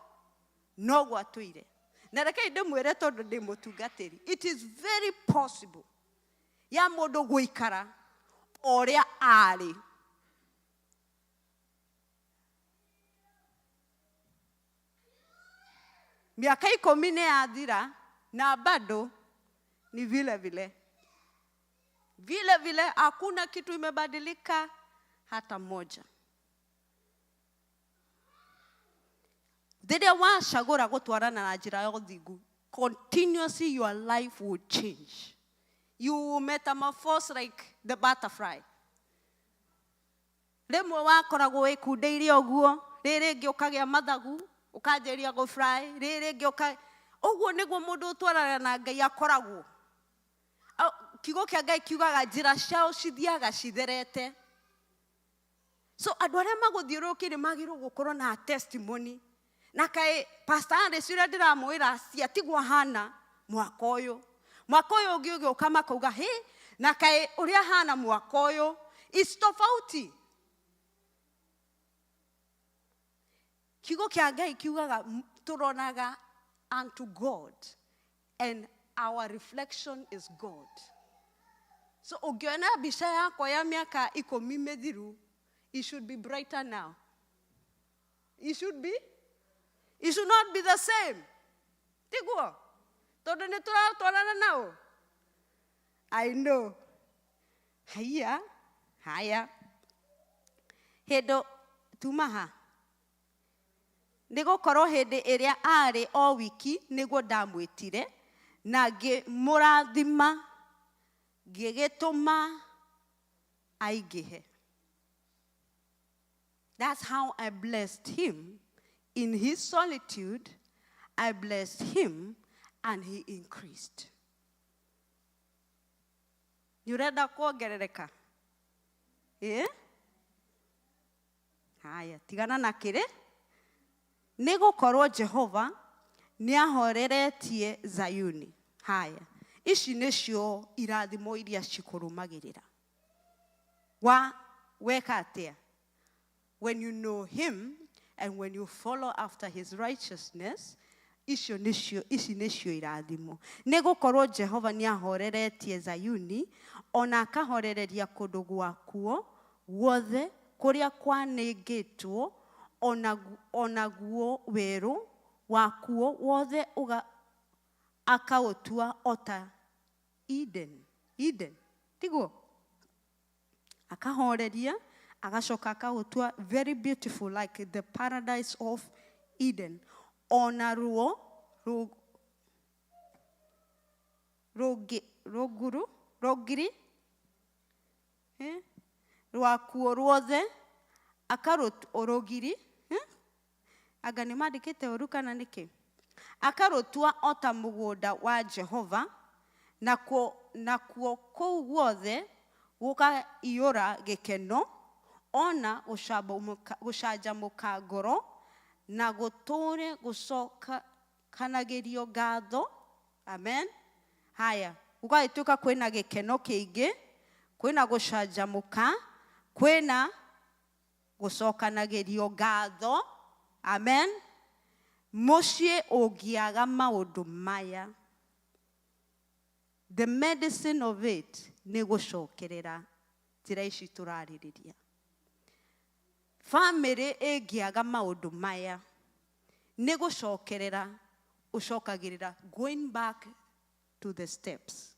noguo atũire. Na rekei ndĩmwĩre tondũ ndĩ mũtungatĩri, it is very possible ya mũndũ gũikara o ũrĩa arĩ. Miaka 10 nĩ yathira na bado ni vile vile. Vile vile hakuna kitu imebadilika hata moja. Rĩrĩa wacagũra gũtwarana na njĩra ya ũthingu, continuously your life will change. You will metamorphose like the butterfly. Rĩmwe wakoragwo wĩkundĩire ũguo, rĩrĩ rĩngĩ ũkagĩa mathagu, ũkanjĩria gũfly, rĩrĩ rĩngĩ ũka ũguo nĩguo mũndũ ũtwarana na Ngai akoragwo. Kiugo kĩa Ngai kiugaga njĩra ciao cithiaga citherete. So andũ arĩa magũthiũrũrũkĩirie magĩrĩirwo gũkorwo na testimony. Na kaĩ Pastor Alice ũrĩa ndĩramwĩra ciatigwo ahana mwaka ũyũ. Mwaka ũyũ ũngĩ ũgĩũka makauga hĩ, na kaĩ ũrĩa ahana mwaka ũyũ is tofauti. Kiugo kĩa Ngai kiugaga tũroraga unto God and our reflection is God. So ũngĩona mbica yakwa ya mĩaka 10 mĩthiru, it should be brighter now. It should be? It should not be the same. Tiguo? Tondũ nĩ tũratwarana nao. I know. Haiya, haya. Hĩndũ tuma ha? Nĩ gũkorwo hĩndĩ ĩrĩa aarĩ o wiki nĩguo ndamwĩtire, na ngĩmũrathima, ngĩgĩtũma aingĩhe. That's how I blessed him. In his solitude, I blessed him and he increased. Nĩ ũrenda kuongerereka? Ĩ? Haya, tigana na kĩrĩ. Nĩ gũkorwo Jehova nĩ ahoreretie Zayuni. Haya, ici nĩcio irathimo iria cikũrũmagĩrĩra. Wa weka atĩa? When you know him and when you follow after his righteousness, icio nĩcio ici nĩcio irathimo. Nĩ gũkorwo Jehova nĩ ahoreretie Zayuni, ona akahorereria kũndũ gwakuo guothe kũrĩa kwanĩngĩtwo, onaguo werũ wakuo wothe akaũtua ota Eden. Eden, tiguo? Akahoreria, agacoka akaũtua very beautiful like the paradise of Eden. Ona ruo rũnguru, rũngiri, rwakuo ruothe, rũgiri, anga nĩ mandĩkĩte ũru kana nĩkĩ? Akarũtua o ta mũgũnda wa Jehova, nakuo kũu guothe gũkaiyũra gĩkeno, ona gũcanjamũka ngoro, na gũtũũre gũcokanagĩrio ngatho. Amen. Haya, gũgagĩtuĩka kwĩna gĩkeno kĩingĩ, kwĩna gũcanjamũka, kwĩna gũcokanagĩrio ngatho. Amen. Mũciĩ ũngĩaga maũndũ maya, the medicine of it nĩ gũcokerera njĩra ici tũrarĩrĩria. Famĩlĩ ĩngĩaga maũndũ maya, nĩ gũcokerera ũcokagĩrĩra, going back to the steps.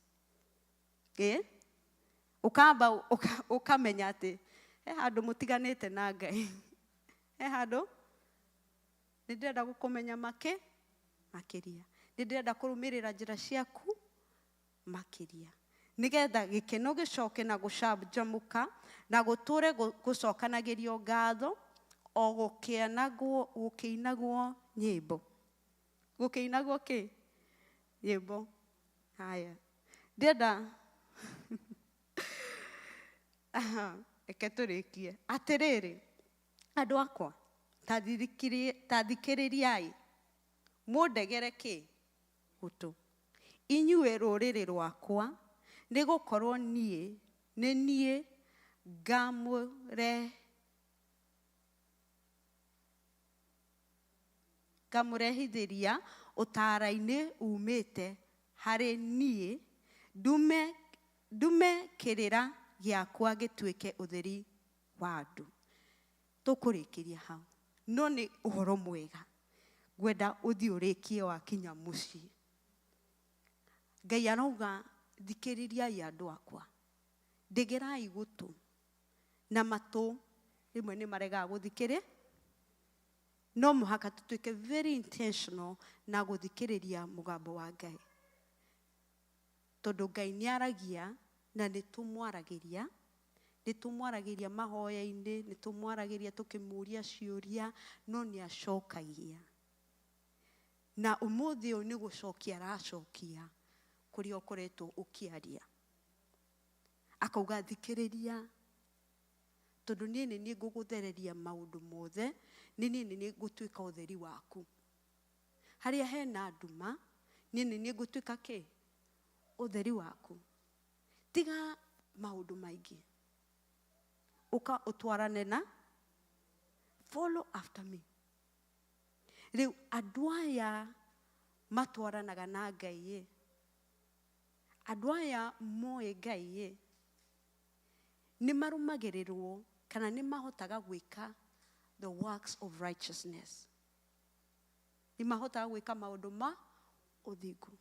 Ũkamba ũkamenya atĩ he handũ mũtiganĩte na Ngai. He handũ nĩ ndĩrenda gũkũmenya makĩria. Nĩ ndĩrenda kũrũmĩrĩra njĩra ciaku makĩria. Nĩgetha gĩkeno gĩcoke na gũcanjamũka na gũtũre gũcokanagĩrio ngatho o gũkĩinagwo nyĩmbo. Gũkĩinagwo kĩ? Nyĩmbo. Haya. Ndĩrenda aha, reke tũrĩkie. Atĩrĩrĩ, andũ akwa, ta thikĩrĩriai, mũndegere kĩ? Gũtũ. Inyuĩ rũrĩrĩ rwakwa, nĩ gũkorwo niĩ, nĩ niĩ ngamũrehithĩria ũtaara-inĩ umĩte harĩ niĩ, ndume kĩrĩra gĩakwa gĩtuĩke ũtheri wa andũ. Tũkũrĩkĩria hau. No nĩ ũhoro mwega. Ngwenda ũthiĩ ũrĩkie wakinya mũciĩ. Ngai arauga thikĩrĩriai andũ akwa. Ndegerai gũtũ. Na matũ rĩmwe nĩ maregaga gũthikĩrĩ. No mũhaka tũtuĩke very intentional na gũthikĩrĩria mũgambo wa Ngai, tondũ Ngai nĩ aragia na nĩ tũmwaragĩria, nĩ tũmwaragĩria mahoya-inĩ, nĩ tũmwaragĩria tũkĩmũria ciũria, no nĩ acokagia. Na ũmũthĩ ũyũ nĩ gũcokia aracokia kũrĩa ũkoretwo ũkĩaria, akauga thikĩrĩria, tondũ niĩ nĩ niĩ ngũgũthereria maũndũ mothe, nĩ niĩ nĩ niĩ ngũtuĩka ũtheri waku. Harĩa hena nduma, niĩ nĩ niĩ ngũtuĩka kĩ? Ũtheri waku. Tiga maũndũ maingĩ, ũka ũtwarane na follow after me. Rĩu andũ aya matwaranaga na Ngai ĩ, andũ aya moĩ Ngai ĩ, nĩ marũmagĩrĩrwo kana nĩ mahotaga gwĩka the works of righteousness. Nĩ mahotaga gwĩka maũndũ ma ũthingu.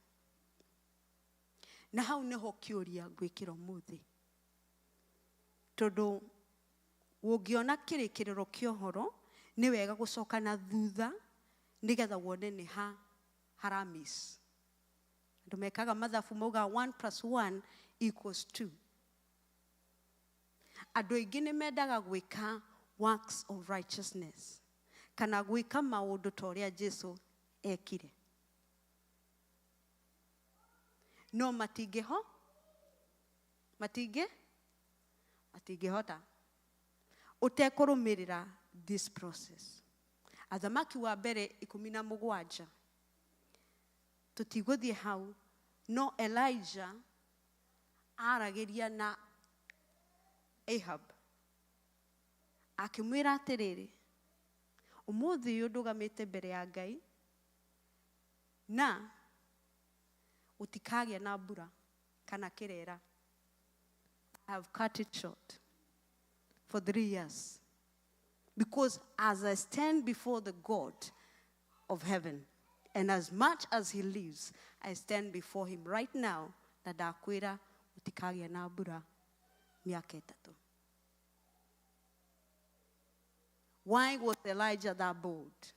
Na hau nĩho kĩũria ngwĩkĩra ũmũthĩ, tondũ ũngĩona kĩrĩkĩrĩro kĩa ũhoro nĩ wega gũcoka na thutha nĩgetha wone nĩ ha haramis. Andũ mekaga mathabu maugaga 1 plus 1 equals 2. Andũ aingĩ nĩ mendaga gwĩka works of righteousness kana gwĩka maũndũ ta ũrĩa Jesu ekire, no matingĩho, matingĩ matingĩhota ũtekũrũmĩrĩra this process. Athamaki wa mbere 17, tũtigũthiĩ hau, no Elijah aragĩria na Ahab akĩmwĩra atĩrĩrĩ, ũmũthĩ ũyũ ndũgamĩte mbere ya Ngai na gũtikagĩa na mbura kana kĩrera. I have cut it short for 3 years, because as I stand before the God of heaven, and as much as he lives, I stand before him right now, na ndakwĩra gũtikagĩa na mbura mĩaka 3. Why was Elijah that bold?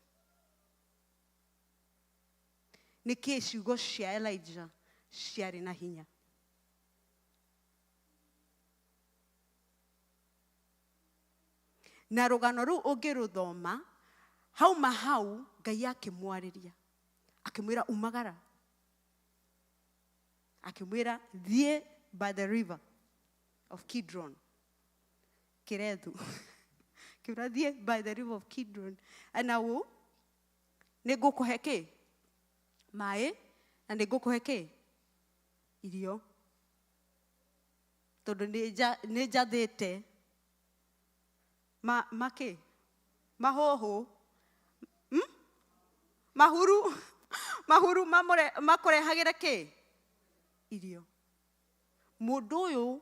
Nĩkĩ ciugo cia Elijah ciarĩ na hinya? Na rũgano rũu ũngĩrũthoma, hauma hau Ngai akĩmwarĩria, akĩmwĩra umagara, akĩmwĩra thiĩ by the river of Kidron, Kirethu. Akĩmwĩra thiĩ by the river of Kidron, na ũ nĩngũkũhe kĩ? Maĩ, na nĩngũkũhe kĩ? Irio. Tondũ nĩ njathĩte makĩ? Mahũhũ. Mahuru. Mahuru makũrehagĩre kĩ? Irio. Mũndũ ũyũ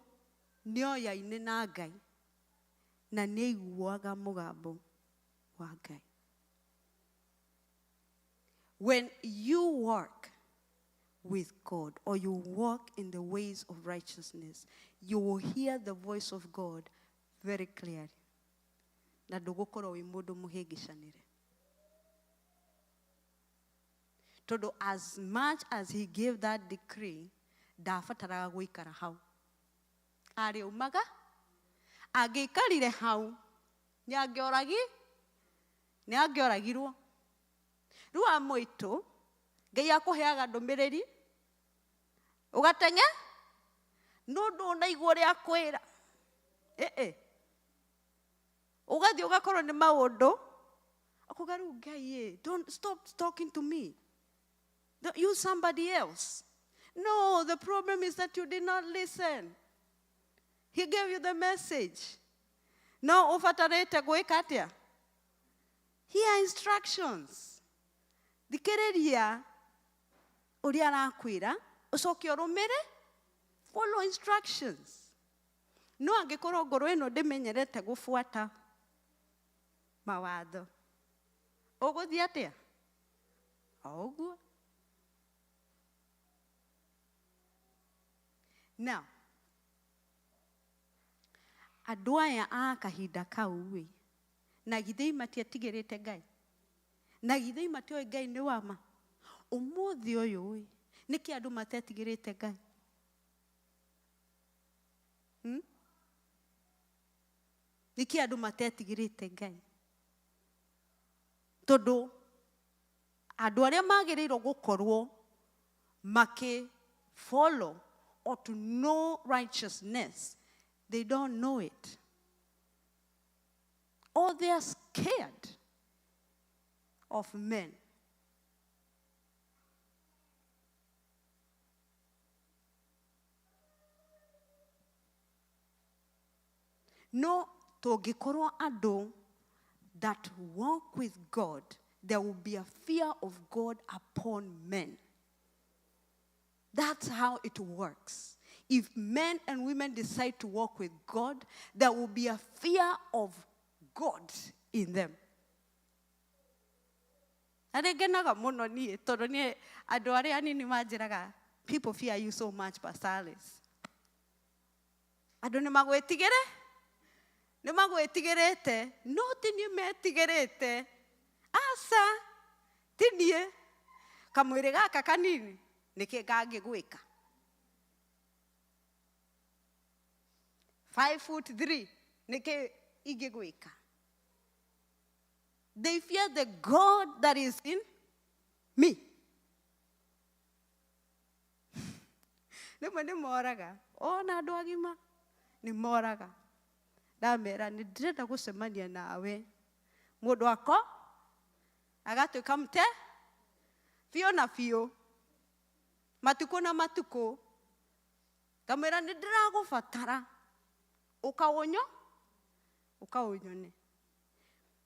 nĩoyaine na Ngai na nĩaiguaga mũgambo wa Ngai. When you walk with God or you walk in the ways of righteousness, you will hear the voice of God very clearly. Na ndũgũkorwo wĩ mũndũ mũhĩngĩcanĩre. Tondũ as much as he gave that decree, ndabataraga gũikara hau. Arĩ umaga, angĩikarire hau, nĩ angĩoragirwo. Rĩu a mũitũ, Ngai akũheaga ndũmĩrĩri, ũgateng'e, no ndũnaigua ũrĩa akwĩra. Ĩ-ĩ. Ũgathiĩ ũgakorwo nĩ maũndũ, akuga rĩu Ngai ĩ, don't stop talking to me. Don't use somebody else. No, the problem is that you did not listen. He gave you the message. No ũbatarĩte gwĩka atĩa? Hear instructions. Thikĩrĩria ũrĩa arakwĩra, ũcoke ũrũmĩre, follow instructions. No angĩkorwo ngoro ĩno ndĩmenyerete gũbuata mawatho, ũgũthiĩ atĩa? O ũguo. Now, andũ aya a kahinda kau ĩ, na githĩ matiatigĩrĩte Ngai? Na githĩ matioĩ Ngai nĩ wa ma? Ũmũthĩ ũyũ ĩ, nĩkĩ andũ matetigĩrĩte Ngai? Nĩkĩ andũ matetigĩrĩte Ngai? Tondũ andũ arĩa magĩrĩirwo gũkorwo makĩ follow or to know righteousness, they don't know it. Or they are scared of men. No tũngĩkorwo andũ that walk with God, there will be a fear of God upon men. That's how it works. If men and women decide to walk with God, there will be a fear of God in them. Na nĩ ngenaga mũno niĩ tondũ niĩ andũ arĩa anini manjĩraga, people fear you so much, Pastor Alice. Andũ nĩ magwĩtigĩre? Nĩ magwĩtigĩrĩte, no ti niĩ metigĩrĩte. Aca, ti niĩ. Kamwĩrĩ gaka kanini, nĩkĩ kangĩgwĩka? 5'3", nĩkĩ ingĩgwĩka? They fear the God that is in me. Rĩmwe nĩ moraga, ona andũ agima nĩ moraga. Ndamera nĩ ndĩrenda gũcemania nawe. Mũndũ ako agatuĩka mũte biũ na biũ, matukũ na matukũ. Ngamwĩra nĩ ndĩragũbatara, ũkaũnyo, ũkaũnyone.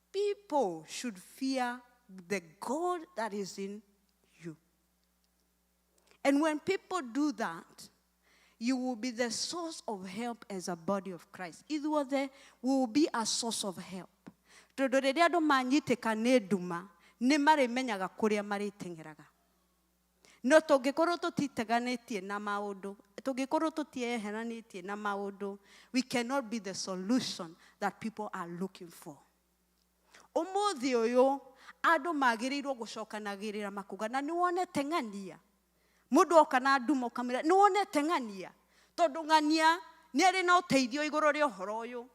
People should fear the God that is in you. And when people do that, you will be the source of help as a body of Christ. Ithuothe, we will be a source of help. Tondũ rĩrĩa andũ manyitĩka nĩ nduma, nĩ marĩmenyaga kũrĩa marĩteng'eraga. No tũngĩkorwo tũtiteganĩtie na maũndũ, tũngĩkorwo tũtieheranĩtie na maũndũ, we cannot be the solution that people are looking for. Ũmũthĩ ũyũ, andũ magĩrĩirwo gũcokanagĩrĩra makuga, na nĩ wonete ng'ania. Mũndũ oka na nduma ũkamwĩra, nĩ wonete ng'ania. Tondũ ng'ania nĩ arĩ na ũteithio igũrũ rĩa ũhoro ũyũ.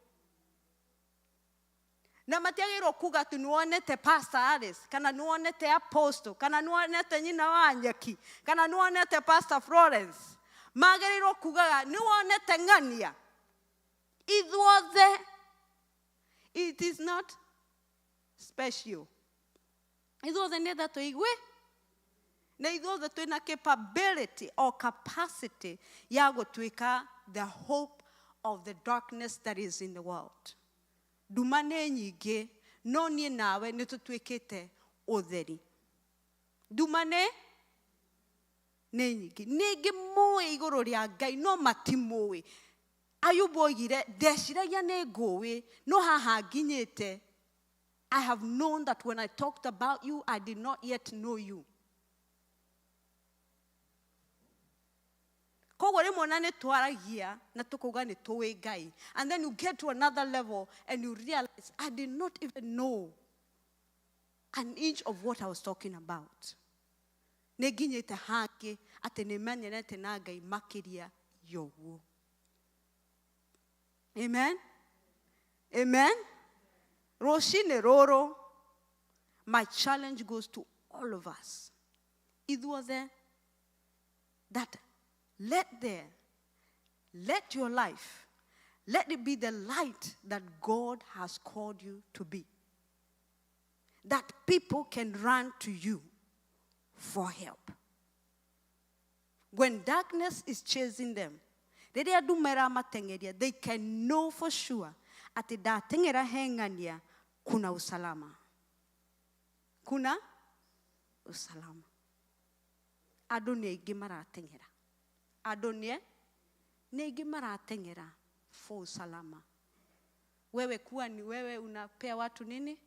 Na matiagĩrĩirwo kuga atĩ nĩ wonete Pastor Alice, kana nĩ wonete Apostle, kana nĩ wonete nyina wa Nyeki, kana nĩ wonete Pastor Florence. Magĩrĩirwo kugaga nĩ wonete ng'ania. Ithuothe, it is not special. Ithuothe nĩ tha tũigue, na ithuothe twĩna capability or capacity ya gũtuĩka the hope of the darkness that is in the world. Nduma nĩ nyingĩ, no niĩ nawe nĩ tũtuĩkĩte ũtheri. Nduma nĩ nyingĩ. Ningĩ mũĩ igũrũ rĩa Ngai, no matimũĩ. Ayubu oigire, ndeciragia nĩ ngũĩ, no haha nginyĩte, I have known that when I talked about you, I did not yet know you. Koguo rĩmwe ona nĩ twaragia na tũkauga nĩ tũĩ Ngai. And then you get to another level and you realize, I did not even know an inch of what I was talking about. Nĩ nginyĩte hangĩ atĩ nĩ menyerete na Ngai makĩria ya ũguo. Amen? Amen? Rũcinĩ rũrũ, my challenge goes to all of us. Ithuothe, that let your life, let it be the light that God has called you to be. That people can run to you for help. When darkness is chasing them, rĩrĩa nduma ĩramateng'eria, they can know for sure atĩ ndateng'era he ng'ania, kuna usalama. Kuna usalama. Andũ nĩ aingĩ marateng'era. Andũ nĩ aingĩ marateng'era for usalama. Wewe kuwa ni wewe unapea watu nini?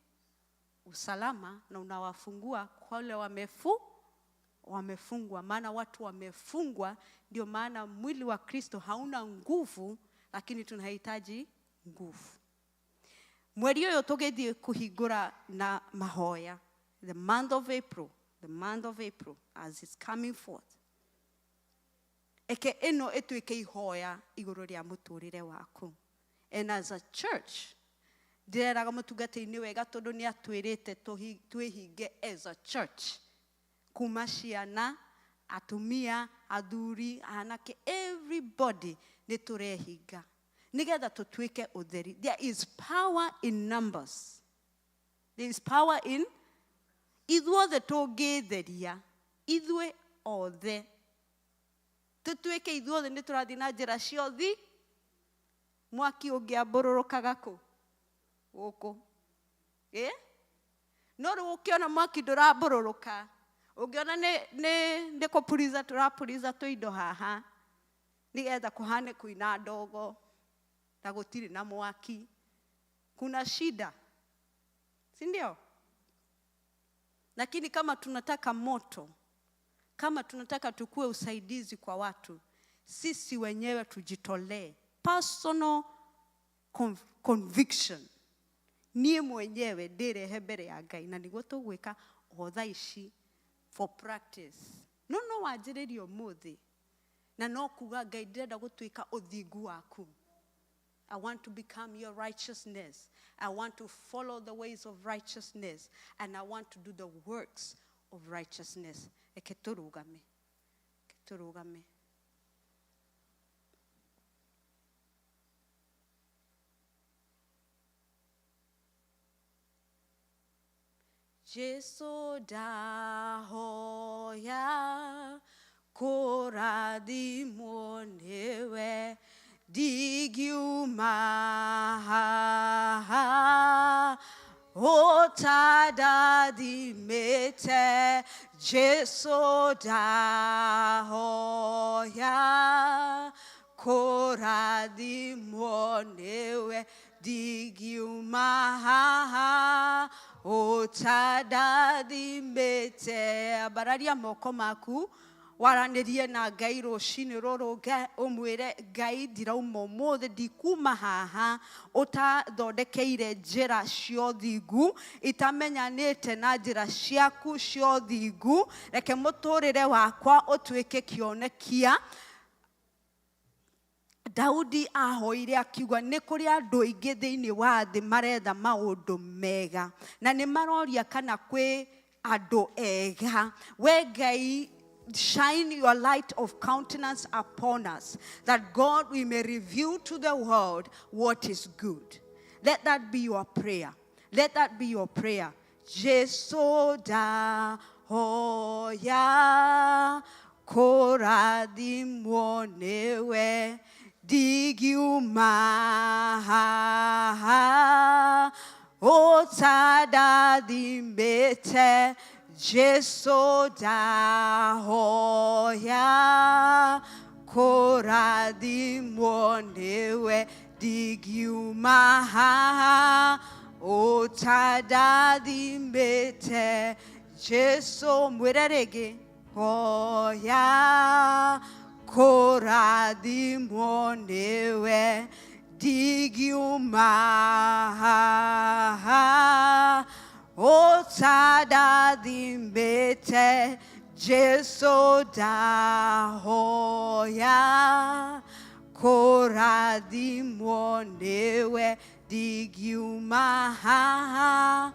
Usalama, na unawafungua kwa wale wamefungwa. Maana watu wamefungwa, ndio maana mwili wa Kristo hauna nguvu, lakini tunahitaji nguvu. Mweri ũyũ tũgĩthiĩ kũhingũra na mahoya. The month of April, the month of April as it's coming forth, eke ĩno ĩtuĩke ihoya igũrũ rĩa mũtũrĩre waku. And as a church, ndĩreraga mũtungatĩri-inĩ wega tondũ nĩ atwĩrĩte twĩhinge as a church, kuma ciana, atumia, athuri, anake, everybody nĩ tũrehinga nĩgetha tũtuĩke ũtheri. There is power in numbers. There is power in ithuothe tũngĩtheria, ithuĩ othe tũtuĩke ithuothe nĩ tũrathiĩ na njĩra ciothi, mwaki ũngĩambũrũrũkaga kũ gũkũ ĩ no rĩu ũkĩona mwaki ndũrambũrũrũka, ũngĩona nĩ kũpuriza tũrapuriza tũindo haha nĩgetha kũhane kwĩna ndogo na gũtirĩ na mwaki, kuna shida, si ndio? Lakini kama tunataka moto, kama tunataka tukue usaidizi kwa watu, sisi wenyewe tujitolee. Personal conviction. Niĩ mwenyewe ndĩrehe mbere ya Ngai na nĩguo tũgwĩka o thaa ici for practice. No no wanjĩrĩrie ũmũthĩ na no kuga Ngai ndĩrenda gũtuĩka ũthingu waku. I want to become your righteousness. I want to follow the ways of righteousness and I want to do the works of righteousness. Reke tũrũgame. Reke tũrũgame. Jesu ndahoya kũrathimwo nĩwe, ndingiuma haha ũtandathimĩte. Jesu ndahoya kũrathimwo nĩwe, ndingiuma haha ũtandathimĩte. Ambararia moko maku waranĩrie na Ngai rũcinĩ rũrũ, ũmwĩre Ngai ndirauma ũmũthĩ, ndikuma haha ũtathondekeire njĩra cia ũthingu, itamenyanĩte na njĩra ciaku cia ũthingu. Reke mũtũrĩre wakwa ũtuĩke kĩonekia. Daudi ahoire akiuga nĩ kũrĩ andũ aingĩ thĩinĩ wa thĩ maretha maũndũ mega na nĩ maroria kana kwĩ andũ ega. We Ngai, shine your light of countenance upon us, that God we may reveal to the world what is good. Let that be your prayer. Let that be your prayer. Jesu ndahoya kũrathimwo nĩwe, ndingiuma haha ũtandathimĩte. Jesu ndahoya kũrathimwo nĩwe, ndingiuma haha ũtandathimĩte. Jesu mwĩre rĩngĩ, hoya kũrathimwo nĩwe, ndingiuma haha ũtandathimĩte. Jesu ndahoya kũrathimwo nĩwe, ndingiuma haha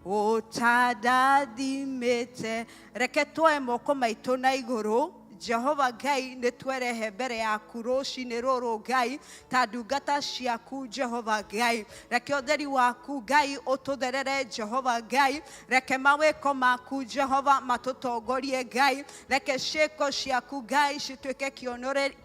ũtandathimĩte. Reke tuoe moko maitũ na igũrũ. Jehova Ngai, nĩ twerehe mbere yaku rũcinĩ rũrũ Ngai, ta ndungata ciaku Jehova Ngai. Reke ũtheri waku Ngai ũtũtherere Jehova Ngai. Reke mawĩko maku Jehova matũtongorie Ngai. Reke ciĩko ciaku Ngai cituĩke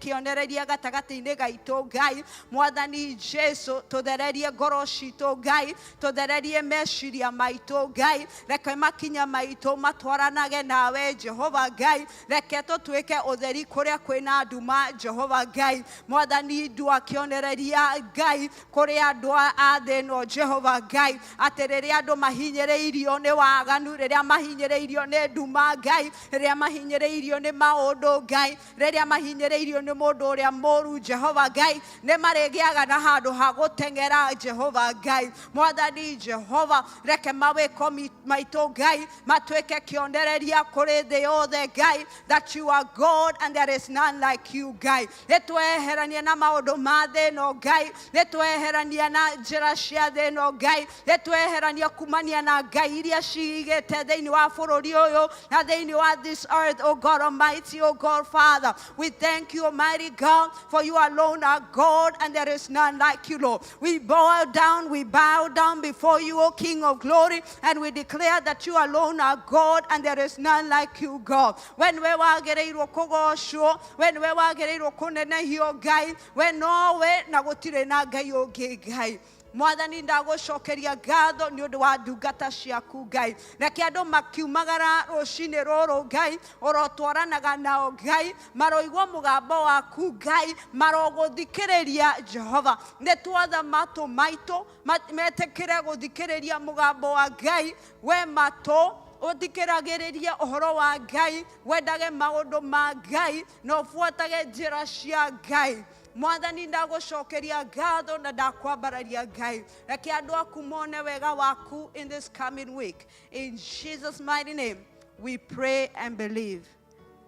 kĩonereria gatagatĩ-inĩ gaitũ Ngai. Mwathani Jesu, tũthererie ngoro citũ Ngai, tũthererie meciria maitũ Ngai. Reke makinya maitũ matwaranage nawe Jehova Ngai. Reke tũtuĩke Tũtuĩke ũtheri kũrĩa kwĩna nduma, Jehova Ngai. Mwathani, ndua kĩonereria Ngai kũrĩ andũ a thĩ ĩno, Jehova Ngai, atĩ rĩrĩa andũ mahinyĩrĩirio nĩ waganu, rĩrĩa mahinyĩrĩirio nĩ nduma Ngai, rĩrĩa mahinyĩrĩirio nĩ maũndũ Ngai, rĩrĩa mahinyĩrĩirio nĩ mũndũ ũrĩa mũru, Jehova Ngai, nĩ marĩgĩaga na handũ ha gũteng'era, Jehova Ngai. Mwathani Jehova, reke mawĩko maitũ Ngai matuĩke kĩonereria kũrĩ thĩ yothe Ngai, that you are God and there is none like you, Ngai. Nĩ tweherania na maũndũ ma thĩ ĩno Ngai, nĩ tweherania na njĩra cia thĩ ĩno Ngai, nĩ tweherania kumania na ngai iria cigĩte thĩinĩ wa bũrũri ũyũ na thĩinĩ wa this earth, O God Almighty, O God Father. We thank you, Almighty God, for you alone are God and there is none like you, Lord. We bow down, we bow down before you, O King of glory, and we declare that you alone are God and there is none like you, God. We nĩwe wagĩrĩirwo kũgocwo, we nĩwe wagĩrĩirwo kũnenehio Ngai, we nowe na gũtirĩ na Ngai ũngĩ Ngai. Mwathani, ndagũcokeria ngatho nĩ ũndũ wa ndungata ciaku Ngai. Reke andũ makiumagara rũcinĩ rũrũ Ngai, ũrotwaranaga nao Ngai, maroigua mũgambo waku Ngai, marogũthikĩrĩria Jehova. Nĩ twatha matũ maitũ metĩkĩre gũthikĩrĩria mũgambo wa Ngai. We matũ ũthikĩragĩrĩrie ũhoro wa Ngai, wendage maũndũ ma Ngai na ũbuatage njĩra cia Ngai. Mwathani, ndagũcokeria ngatho na ndakwambararia Ngai. Reke andũ aku mone wega waku in this coming week. In Jesus' mighty name we pray and believe.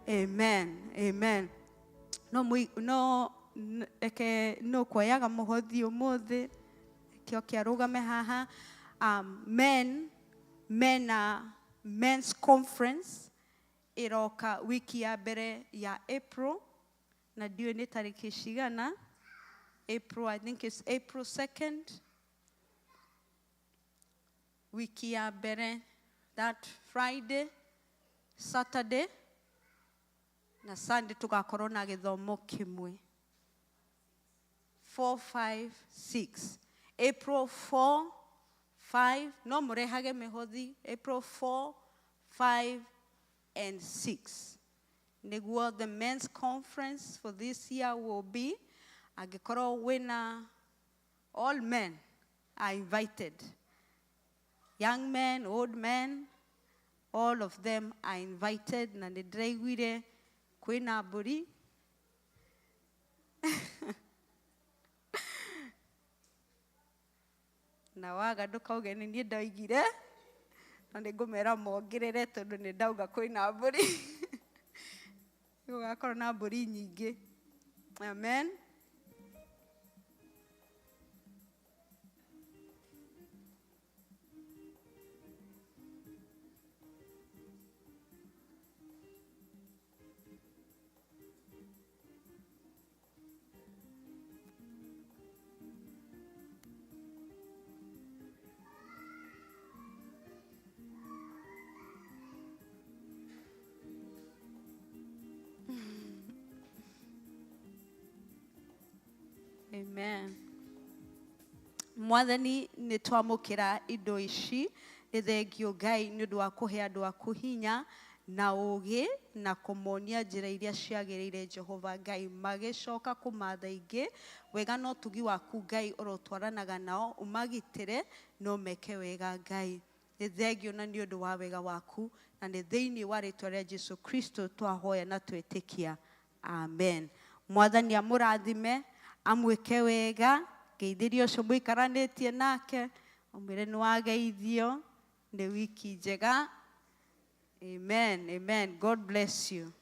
Amen. Amen. No no reke no kuoyaga mũhothi ũmũthĩ kĩo kĩarũgame haha. Men mena men's conference ĩroka wiki ya mbere ya April, na ndiũĩ nĩ tarĩki cigana April. I think it's April 2nd, wiki ya mbere, that Friday, Saturday na Sunday tũgakorwo na gĩthomo kĩmwe. 4, 5, 6, April 4, 5. No mũrehage mĩhothi April 4, 5 and 6 nĩguo the men's conference for this year will be. Angĩkorwo wĩna, all men are invited, young men, old men, all of them are invited. Na nĩ ndĩraiguire kwĩna mbũri. Na waga ndũkauge nĩ niĩ ndoigire, na nĩ ngũmera mongerere tondũ nĩ ndauga kwĩna mbũri, gũgakorwo na mbũri nyingĩ. Amen. Amen. Mwathani, nĩ twamũkĩra indo ici. Nĩ thengio Ngai nĩ ũndũ wa kũhe andũ aku hinya na ũũgĩ na kũmonia njĩra iria ciagĩrĩire, Jehova Ngai. Magĩcoka kũmatha ingĩ wega na ũtugi waku Ngai ũrotwaranaga nao, ũmagitĩre no meke wega Ngai. Nĩ thengio na nĩ ũndũ wa wega waku, na nĩ thĩinĩ wa rĩtwa rĩa Jesu Kristo twahoya na twĩtĩkia. Amen. Mwathani amũrathime, amwĩke wega. Ngeithĩrie ũcio mũikaranĩtie nake, ũmwĩre nĩ wageithio, nĩ wiki njega. Amen. Amen. God bless you.